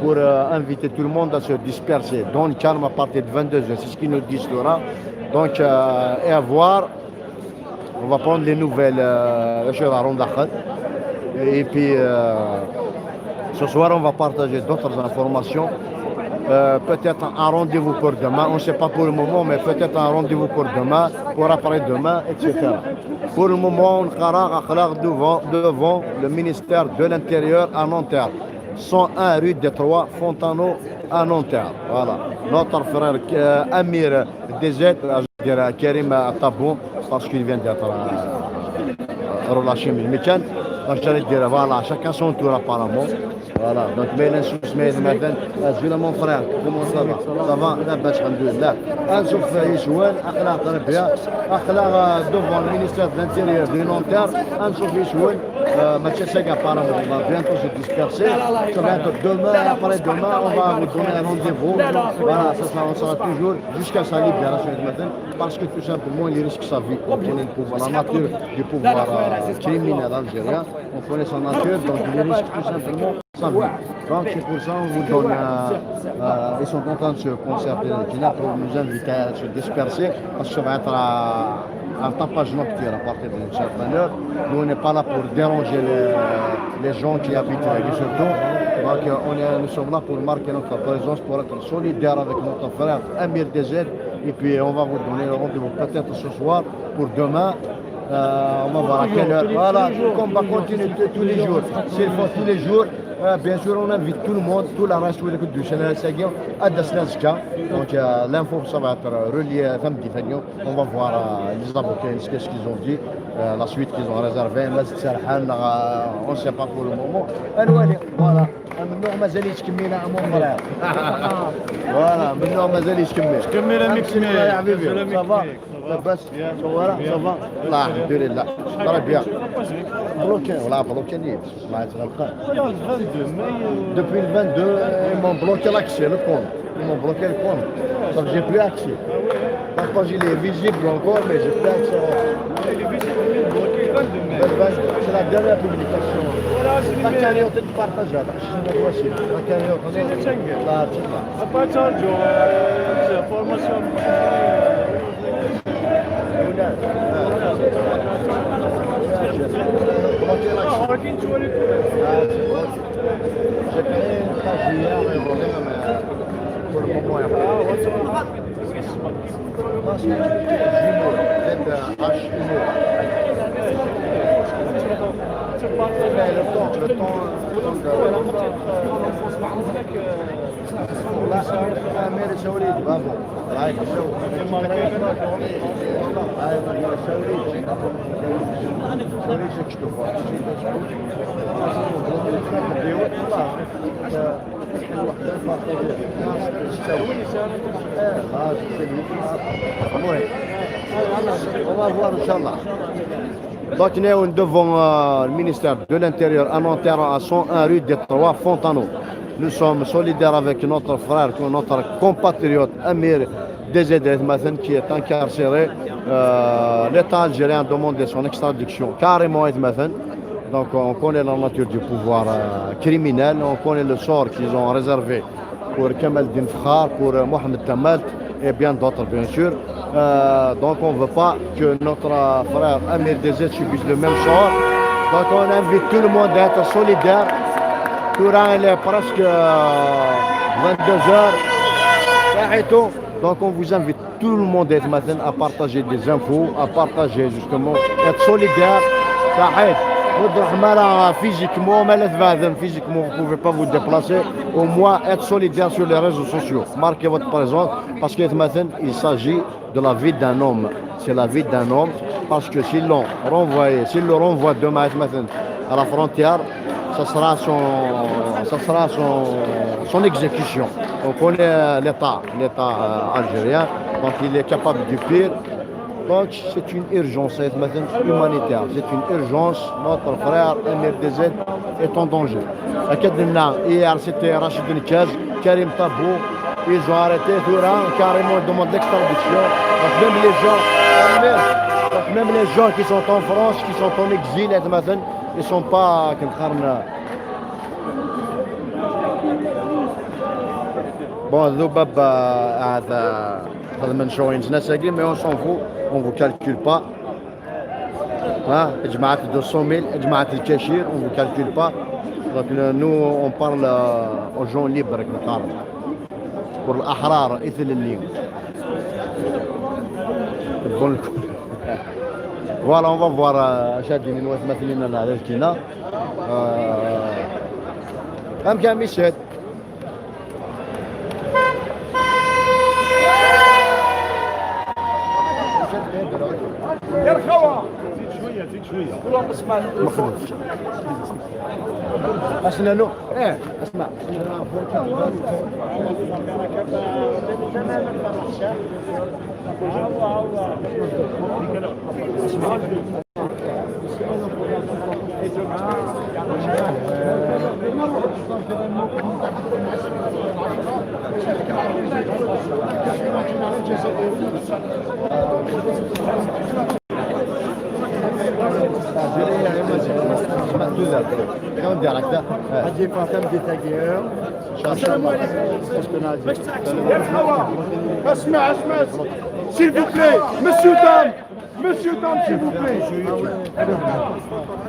pour inviter tout le monde à se disperser dans le calme à partir de 22h. C'est ce qu'ils nous disent là. Donc, et à voir, on va prendre les nouvelles et puis ce soir, on va partager d'autres informations. Peut-être un rendez-vous pour demain, on ne sait pas pour le moment, mais peut-être un rendez-vous pour demain, pour après-demain, etc. Pour le moment, on est devant le ministère de l'Intérieur à Nanterre. 101 rue des Trois Fontanot à Nanterre. Voilà. Notre frère Amir DZ, je Karim Tabou, parce qu'il vient d'être relâché من المكان. Donc j'allais dire, voilà, chacun son tour apparemment. Voilà, donc mais مثلا أزول mon frère, comment ça va? Ça va? لاباس الحمد لله. نشوف يشوان اخلاق تربيه اخلاق devant le ministère de l'Intérieur de Nanterre. نشوف يشوان ماشي ساق apparemment on va bientôt se disperser. Ça va être demain, après-demain, on va vous donner un rendez-vous. Voilà, ça sera, on sera toujours jusqu'à sa libération مثلا, parce que tout simplement il risque sa vie. On connaît le pouvoir, la nature du pouvoir criminel algérien, on connaît sa nature, donc il risque tout simplement sa vie. Donc c'est pour ça qu'on vous donne, ils sont en train de se concerter là pour nous inviter à se disperser, parce que ça va être un tapage nocturne à partir d'une certaine heure. Nous, on n'est pas là pour déranger les gens qui habitent surtout. Donc nous sommes là pour marquer notre présence, pour être solidaire avec notre frère Amir DZ. Et puis on va vous donner le rendez-vous peut-être ce soir pour demain. On va voir à quelle heure. Voilà, le combat continue tous les jours. S'il faut tous les jours, bien sûr, on invite tout le monde, tout la reste du Sénégal, donc l'info, ça va être relié à. On va voir les avocats, qu'est-ce qu'ils ont dit, la suite qu'ils ont réservée. On ne sait pas pour le moment. Voilà. منه مازال يتكمل mon frère, voilà, منه مازال يتكمل. كمل يا حبيبي, ça va? لاباس? Ça va, ça va? الله الحمد لله, très bien. Bloqué ولا bloqué نيت ما تغلق. Depuis le 22, ils m'ont bloqué l'accès, le compte. Ils m'ont bloqué le compte. Donc j'ai plus accès. La page, il est visible encore, mais j'ai plus accès. Il est visible, mais bloqué le 22 mai. Le 22, c'est la dernière publication. La cagnotte de partage, la cagnotte. La Partage, formation. Bloqué l'accès. ولكن تولي J'ai créé une page hier et voilà, mais pour le moment, il n'y a pas. Parce que jumeau, Z H jumeau. Mais le temps, le temps, le temps de أمير سوريد bravo. هاي هاي سوريد سوريد شكشتو المهم on va voir إن شاء الله. Donc nous sommes devant le ministère de l'Intérieur à Nanterre à 101 rue des Trois Fontanot. Nous sommes solidaires avec notre frère, notre compatriote Amir DZ qui est incarcéré. L'État algérien a demandé son extradition carrément. Donc on connaît la nature du pouvoir criminel, on connaît le sort qu'ils ont réservé pour Kamel Dinfkhar, pour Mohamed Tamalt et bien d'autres, bien sûr. Donc on ne veut pas que notre frère Amir DZ subisse le même sort. Donc on invite tout le monde à être solidaire. Toura, il est presque 22 heures. Donc on vous invite tout le monde maintenant à partager des infos, à partager justement, être solidaire. صحيت physiquement, physiquement, vous ne pouvez pas vous déplacer. Au moins être solidaire sur les réseaux sociaux. Marquez votre présence parce que maintenant, il s'agit de la vie d'un homme. C'est la vie d'un homme parce que s'ils l'ont renvoyé, s'ils le renvoient demain à la frontière, ça sera son exécution. On connaît l'État algérien, donc il est capable du pire. Donc c'est une urgence humanitaire, c'est une urgence. Notre frère Amir DZ est en danger. Hier, c'était Rachid Nekkaz, Karim Tabou, ils ont arrêté ثورا, carrément ils demandent l'extradition. Donc même les gens qui sont en France, qui sont en exil, ils ne sont pas كنقارن. Bon, ذباب هذا هذا منشورين ناس, mais on s'en fout, on vous calcule pas. ها جماعة 200 000, جماعة الكاشير, on vous calcule pas. Donc nous, on parle aux gens libres كنقارن pour الأحرار مثل اللي تبون. Voilà, on va voir شادين مثلنا على الكينا. أم كان ميشيل. يا الخوة. زيد شويه، زيد شويه. مخلوش اسنا له ايه اسمع. حاجي فاطمه دي تاكير. السلام عليكم. يا الخوة. اسمع اسمع، s'il vous plaît, messieurs dames, messieurs dames, s'il vous plaît.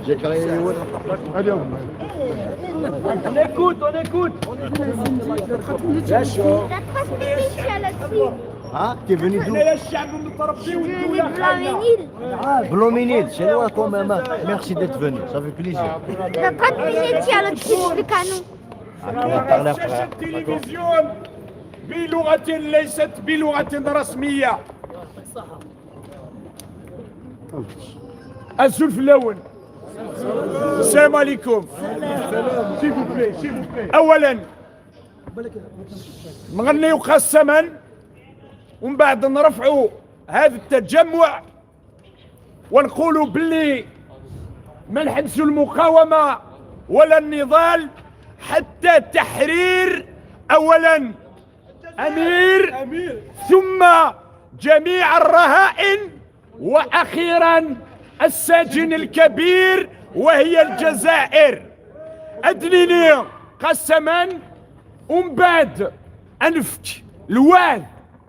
J'ai créé. Allez. On écoute, on écoute. La 3 minutes, il y a là-dessus. Hein? T'es venu d'où? يا الشعب متربي والدولة خاينة. Blanc-Ménil. Blanc-Ménil, c'est loin quand même, hein. Merci d'être venu, ça fait plaisir. Dans 30 minutes, il y a le tir de canon. Ah, tu vas parler après. شاشة التلفزيون بلغة ليست بلغة رسمية. الزلف الأول، السلام عليكم. S'il vous plaît, s'il vous plaît. اولا نغنيو قسما ومن بعد نرفعوا هذا التجمع ونقولوا باللي ما نحبسوا المقاومة ولا النضال حتى تحرير اولا امير، ثم جميع الرهائن، واخيرا السجن الكبير وهي الجزائر. ادنيني قسما ومن بعد انفك الوعد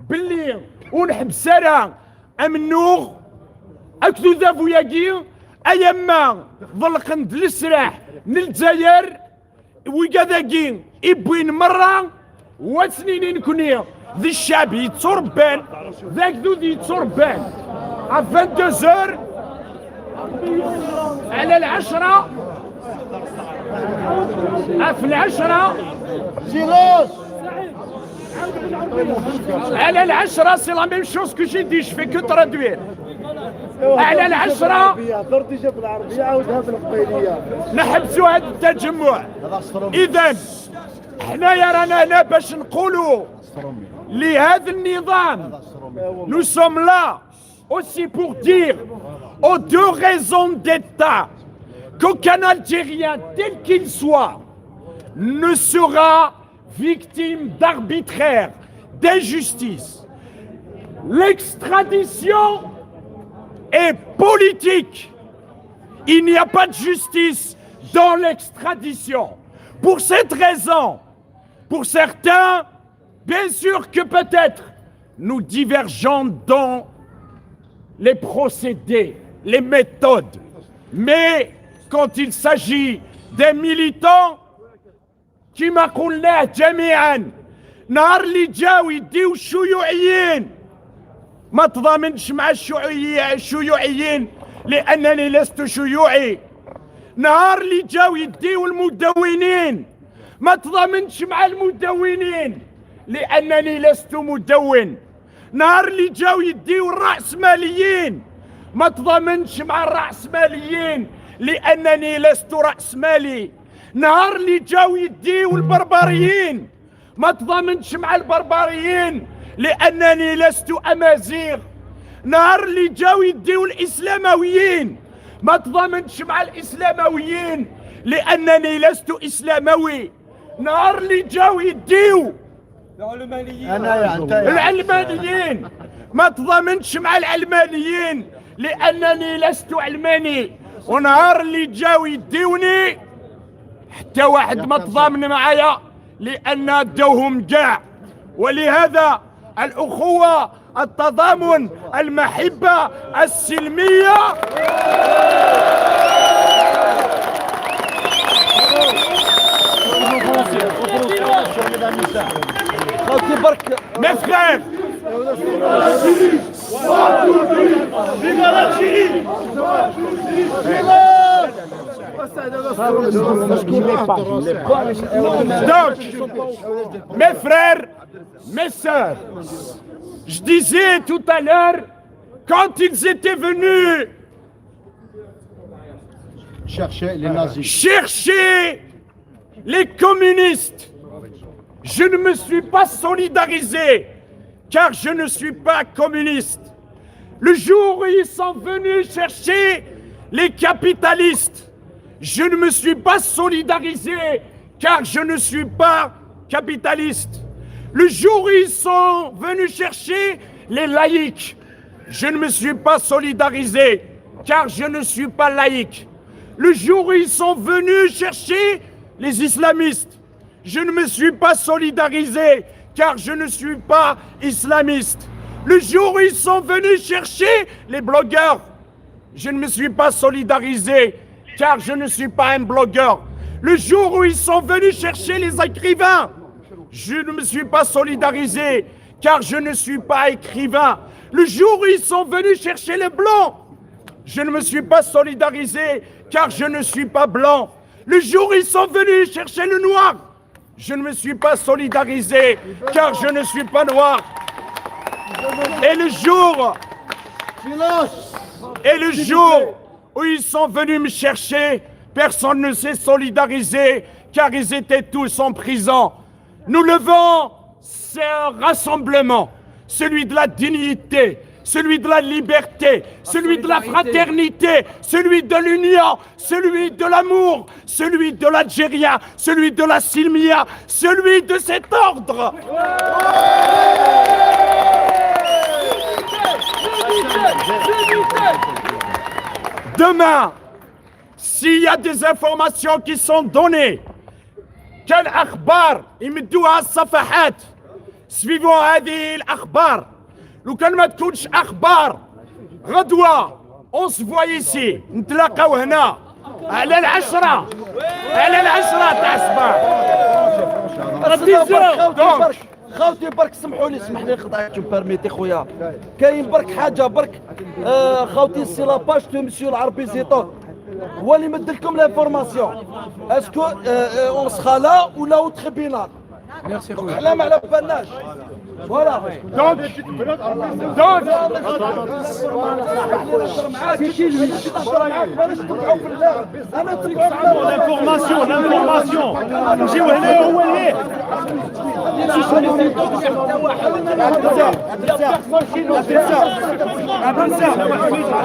باللي ونحبس راه امنوغ اكدو ذافو ياكي ايما ضلقن السلاح من الجزائر وكذاكي يبوين مرة وسنين نكوني ذي الشعب يتربان ذاك ذو يتربان 22، على العشرة، في العشرة. Silence. على العشرة، c'est la même chose que j'ai dit, je fais que traduire. على العشرة. هضرتي بالعربية، عاودها بالقبيلية. نحبسوا هذا التجمع. اذا حنايا رانا هنا باش نقولوا لهذا النظام، nous sommes là aussi pour dire aux deux raisons d'État qu'aucun Algérien, tel qu'il soit, ne sera victime d'arbitraire, d'injustice. L'extradition est politique. Il n'y a pas de justice dans l'extradition. Pour cette raison, pour certains, bien sûr que peut-être nous divergeons dans les procédés, les méthodes, mais quand il s'agit des militants, كما قلناه جميعا نهار اللي جاو يديو الشيوعيين، ما تضامنش مع الشيوعيين لانني لست شيوعي. نهار اللي جاو يديو المدونين، ما تضامنش مع المدونين لانني لست مدون. نهار اللي جاو يديو الرأسماليين، ما تضامنش مع الرأسماليين لأنني لست رأسمالي. نهار اللي جاو يديو البربريين، ما تضامنش مع البربريين لأنني لست أمازيغ. نهار اللي جاو يديو الإسلامويين، ما تضامنش مع الإسلامويين لأنني لست إسلاموي. نهار اللي جاو يديو انا يا انت يا العلمانيين، ما تضامنش مع العلمانيين لانني لست علماني. ونهار اللي جاو يديوني، حتى واحد ما تضامن معايا لان داوهم كاع. ولهذا الاخوه، التضامن، المحبه السلميه. خاوتي برك. Mes frères, Vive l'Algérie! Donc, mes frères, mes sœurs, je disais tout à l'heure, quand ils étaient venus Chercher les nazis. Chercher les communistes, je ne me suis pas solidarisé, car je ne suis pas communiste. Le jour où ils sont venus chercher les capitalistes, je ne me suis pas solidarisé, car je ne suis pas capitaliste. Le jour où ils sont venus chercher les laïcs, je ne me suis pas solidarisé, car je ne suis pas laïque. Le jour où ils sont venus chercher les islamistes, je ne me suis pas solidarisé, car je ne suis pas islamiste. Le jour où ils sont venus chercher les blogueurs, je ne me suis pas solidarisé, car je ne suis pas un blogueur. Le jour où ils sont venus chercher les écrivains, je ne me suis pas solidarisé, car je ne suis pas écrivain. Le jour où ils sont venus chercher les blancs, je ne me suis pas solidarisé, car je ne suis pas blanc. Le jour où ils sont venus chercher le noir, je ne me suis pas solidarisé, car je ne suis pas noir. Et le jour où ils sont venus me chercher, personne ne s'est solidarisé, car ils étaient tous en prison. Nous levons ce rassemblement, celui de la dignité, celui de la liberté, celui de la fraternité, celui de l'union, celui de l'amour, celui de l'Algérien, celui de la سلمية, celui de cet ordre. Demain, s'il y a des informations qui sont données, كان اخبار يمدوها الصفحات, suivons هذه الاخبار. لو كان ما تكونش اخبار غدوه, on se voit ici, نتلاقاو هنا على 10 تاع الصباح. خاوتي برك, خاوتي برك, سمحوا لي, اسمح لي خضعت, tu permets خويا, كاين برك حاجه برك. خاوتي, c'est la page de monsieur العربي زيطوط هو اللي مد لكم l'information, est-ce que on sera là ولا au tribunal. Merci خويا, حنا ما على بالناش, voilà. Donc انا تبعوا. L'information, l'information نجيو هنا هو اللي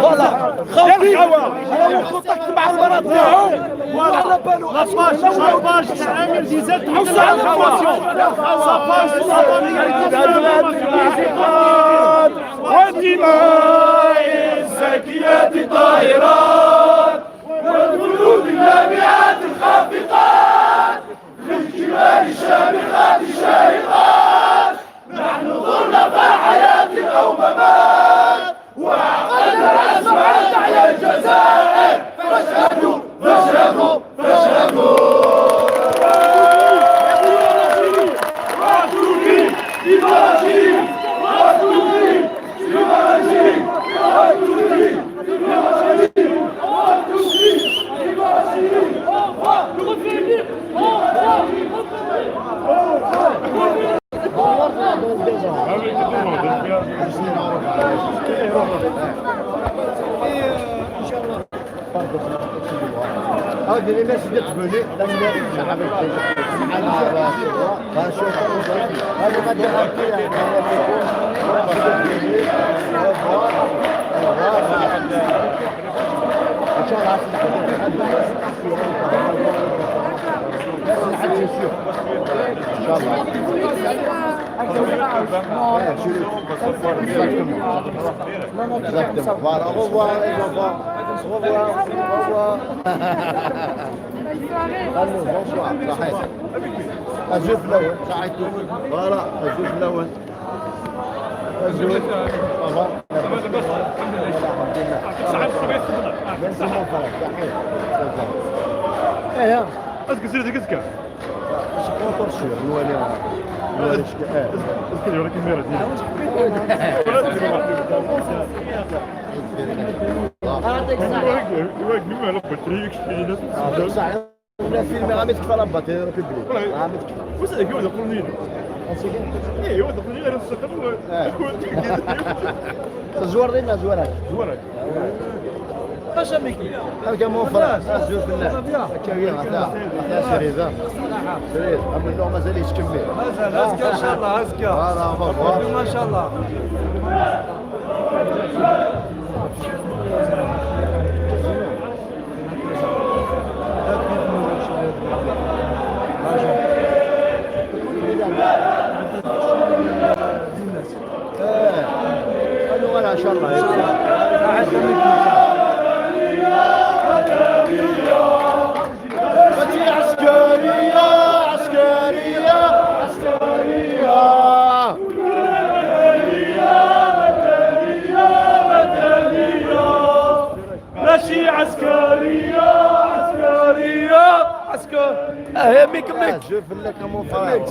Voilà خاوتي, انا contact مع المرأة تاعو وعلى بالو. La page تاع امير ديزاد تحط l'information, sa page. ودماء الزكيات طاهرات والجنود اللامعات الخافقات في الجبال الشامخات الشاهقات, نحن ظلنا حياة أو ممات, وعقدنا العزم على تحيا الجزائر. فاشهدوا, فاشهدوا, فاشهدوا. Viva l'Algérie! Viva l'Algérie! Viva l'Algérie! Viva l'Algérie! On va revenir. On va revenir. Ah, bien, merci d'être venu. Avec plaisir. Ah, je suis Ah, je vais dire un peu, hein. Merci d'être venu. Au revoir. Au revoir. إن شاء الله. C'est sûr. إن شاء الله. Exactement. Exactement. Voilà, au revoir les enfants. Au revoir. Au revoir. Bonne soirée. Allô, bonsoir. صحيح. أزول الأول. صحيح. Voilà, أزول الأول. أزول. Ça va؟ الحمد لله. Merci mon frère. صحيح. ايه. اسكت سير اسكت. Content sûr. نولي نولي ايه. اسكت ولا كاميرا. يعطيك الصحة. صح ولا فيلم غامي تكفى la batterie République غامي تكفى. زور لنا زورك. باش ميكي. هكا mon frère زور بالله هكا ويا هذا سريزه سريز ام اللو مازال يتكمل. مازال ازكى ان شاء الله ازكى. Voilà, on va voir. ما شاء الله. قالوا voilà ان شاء الله. عسكرية عسكرية عسكرية. ماشي عسكرية عسكرية عسكرية اه ميك ميك. Je fais لك mon frère.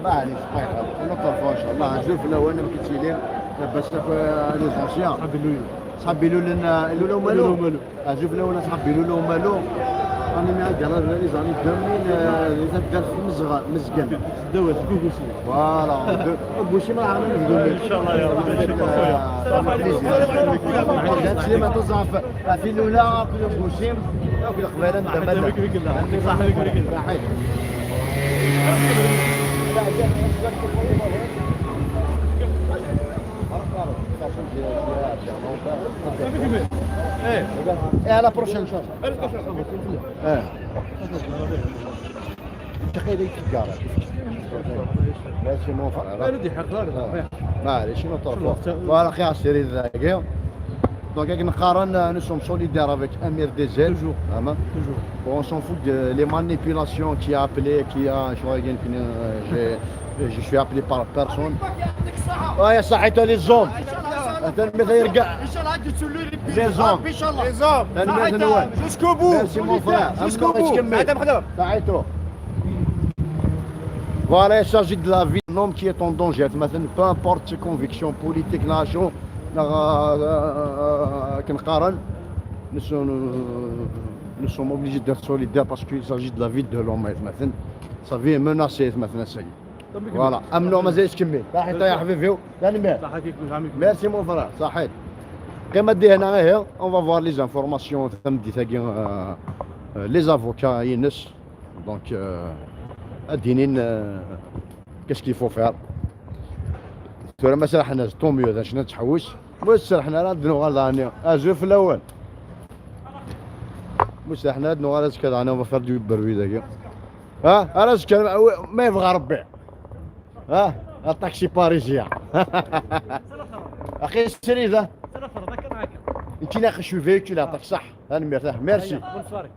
معليش نطرفوا ان شاء الله نشوف لو انا ما كنتش ليه لاباس les anciens صحاب بيلول لنا لولا ومالو شوف لو صحاب بيلول ومالو راني مع les années 2000 اللي دار في مزغ مزقن voilà بوشي ما عرفنا نبدو ان شاء الله يا ربي. سليمة تزعف في الاولى كل بوشي كل قبيله ندمر صحيح. Et à la prochaine, إن شاء الله. اه. تخيل يتقارا. Merci mon frère. معليش نطرفوا. Voilà خي عسيري ذاك. Donc avec نقارن nous sommes solidaires avec Amir DZ. Toujours. Vraiment. Toujours. Bon, on s'en fout de les manipulations qui a appelé, qui a. Je vois, je suis appelé par personne. Ouais, صحيتوا les hommes. مثل يرجع. ان شاء الله Les hommes. ان شاء الله les hommes. Jusqu'au bout. Merci mon frère. Jusqu'au bout. صحيتوا. Voilà, il s'agit de la vie d'un homme qui est en danger. مثلا peu importe ses convictions politiques, nation, كنقارن nous sommes obligés d'être solidaires parce qu'il s'agit de la vie de l'homme مثلا. Sa vie est menacée مثلا سيد. Voilà. امنو مازال تكمل. صحيت يا حبيبي. ثاني merci mon frère. صحيت. كما دي هنا غير on va voir les informations ثم دي تاقي les avocats ينس donc ادينين qu'est-ce qu'il faut faire. ترى ما سرحنا tant mieux شنو تحوس مش سرحنا راه دنو غالاني ازو في الاول مش سرحنا دنو غالا كذا انا faire du bruit ذاك ها انا ما يبغى ربي ها ال taxi parisien اخي السريده انت ناقش في véhicule يعطيك صح انا مرتاح merci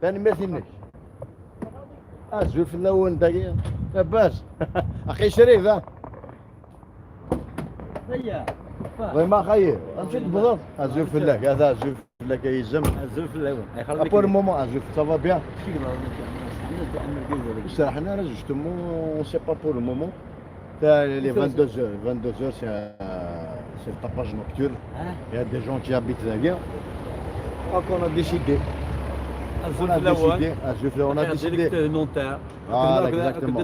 انا merci منك ازول في الاول دقيقه لاباس اخي شريف ها ما خير مشيت بالضبط ازول في الله هذا ازول في الله كيزم ازول في الاول. Pour le moment ازول ça va bien. حنا راه justement on sait pas pour le moment. Les 22 heures, 22 heures, c'est le tapage nocturne. Il y a des gens qui habitent la guerre. Donc on a décidé. On a décidé, on a décidé. Ah, exactement.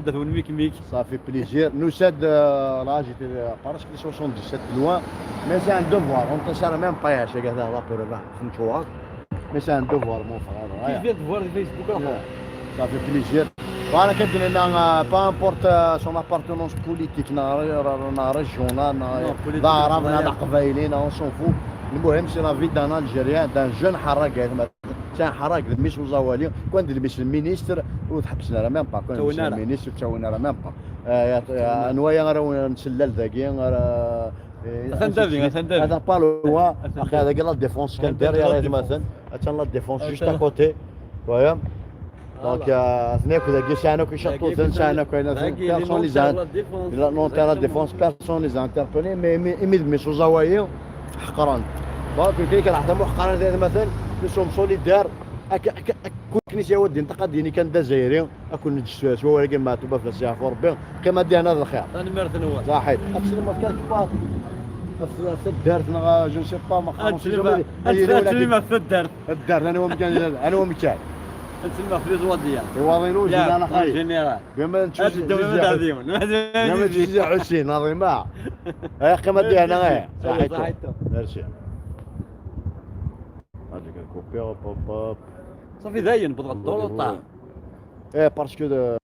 Ça fait plaisir. Nous, c'est là, j'étais presque 77 loin, mais c'est un devoir. On ne sert même pas à ce gars-là pour le Mais c'est un devoir, mon frère. Tu viens de voir le Facebook. Ça fait plaisir. Voilà, كدير peu importe son appartenance politique, نا région, نا عرب نا قبايلين, on s'en fout. المهم c'est la vie d'un Algérien, d'un jeune حراق. C'est un حراق مش زوالي كون دير مش ال ministre وتحبسنا راه même pas كون ال ministre تاونا راه même pas نوايا راه نسلل ذاكي راه هذا pas loin اخي هذا قال La Défense كان derrière مثلا la Défense juste à côté فاهم. Donc, اثنين كذا كي كي شطو ساعة كي personne les a Nanterre La Défense, personne les a interpellés, mais إميد ميسو زوايا حقران. Donc كي كنحتموا حقران مثلا nous sommes solidaires. كون يا ودي انت قديني كان دزايري اكون نجس سوا ولكن ما توبا في السياح ربي قيمه دي هذا الخير. انا مرت نوال. صحيح اتسلم quelque part الدار je sais pas ما اتسلم في الدار. الدار انا هو مكان انا هو مكان. اتسلم في زوادية. يواضينو انا خايف. général. بما نشوف الدولة ما تجي حسين نظيمة يا اخي ما دي انا غير. صحيت. صحيت. ميرسي هذيك ال coupé hop hop. صافي داين بالضبط. ايه parce que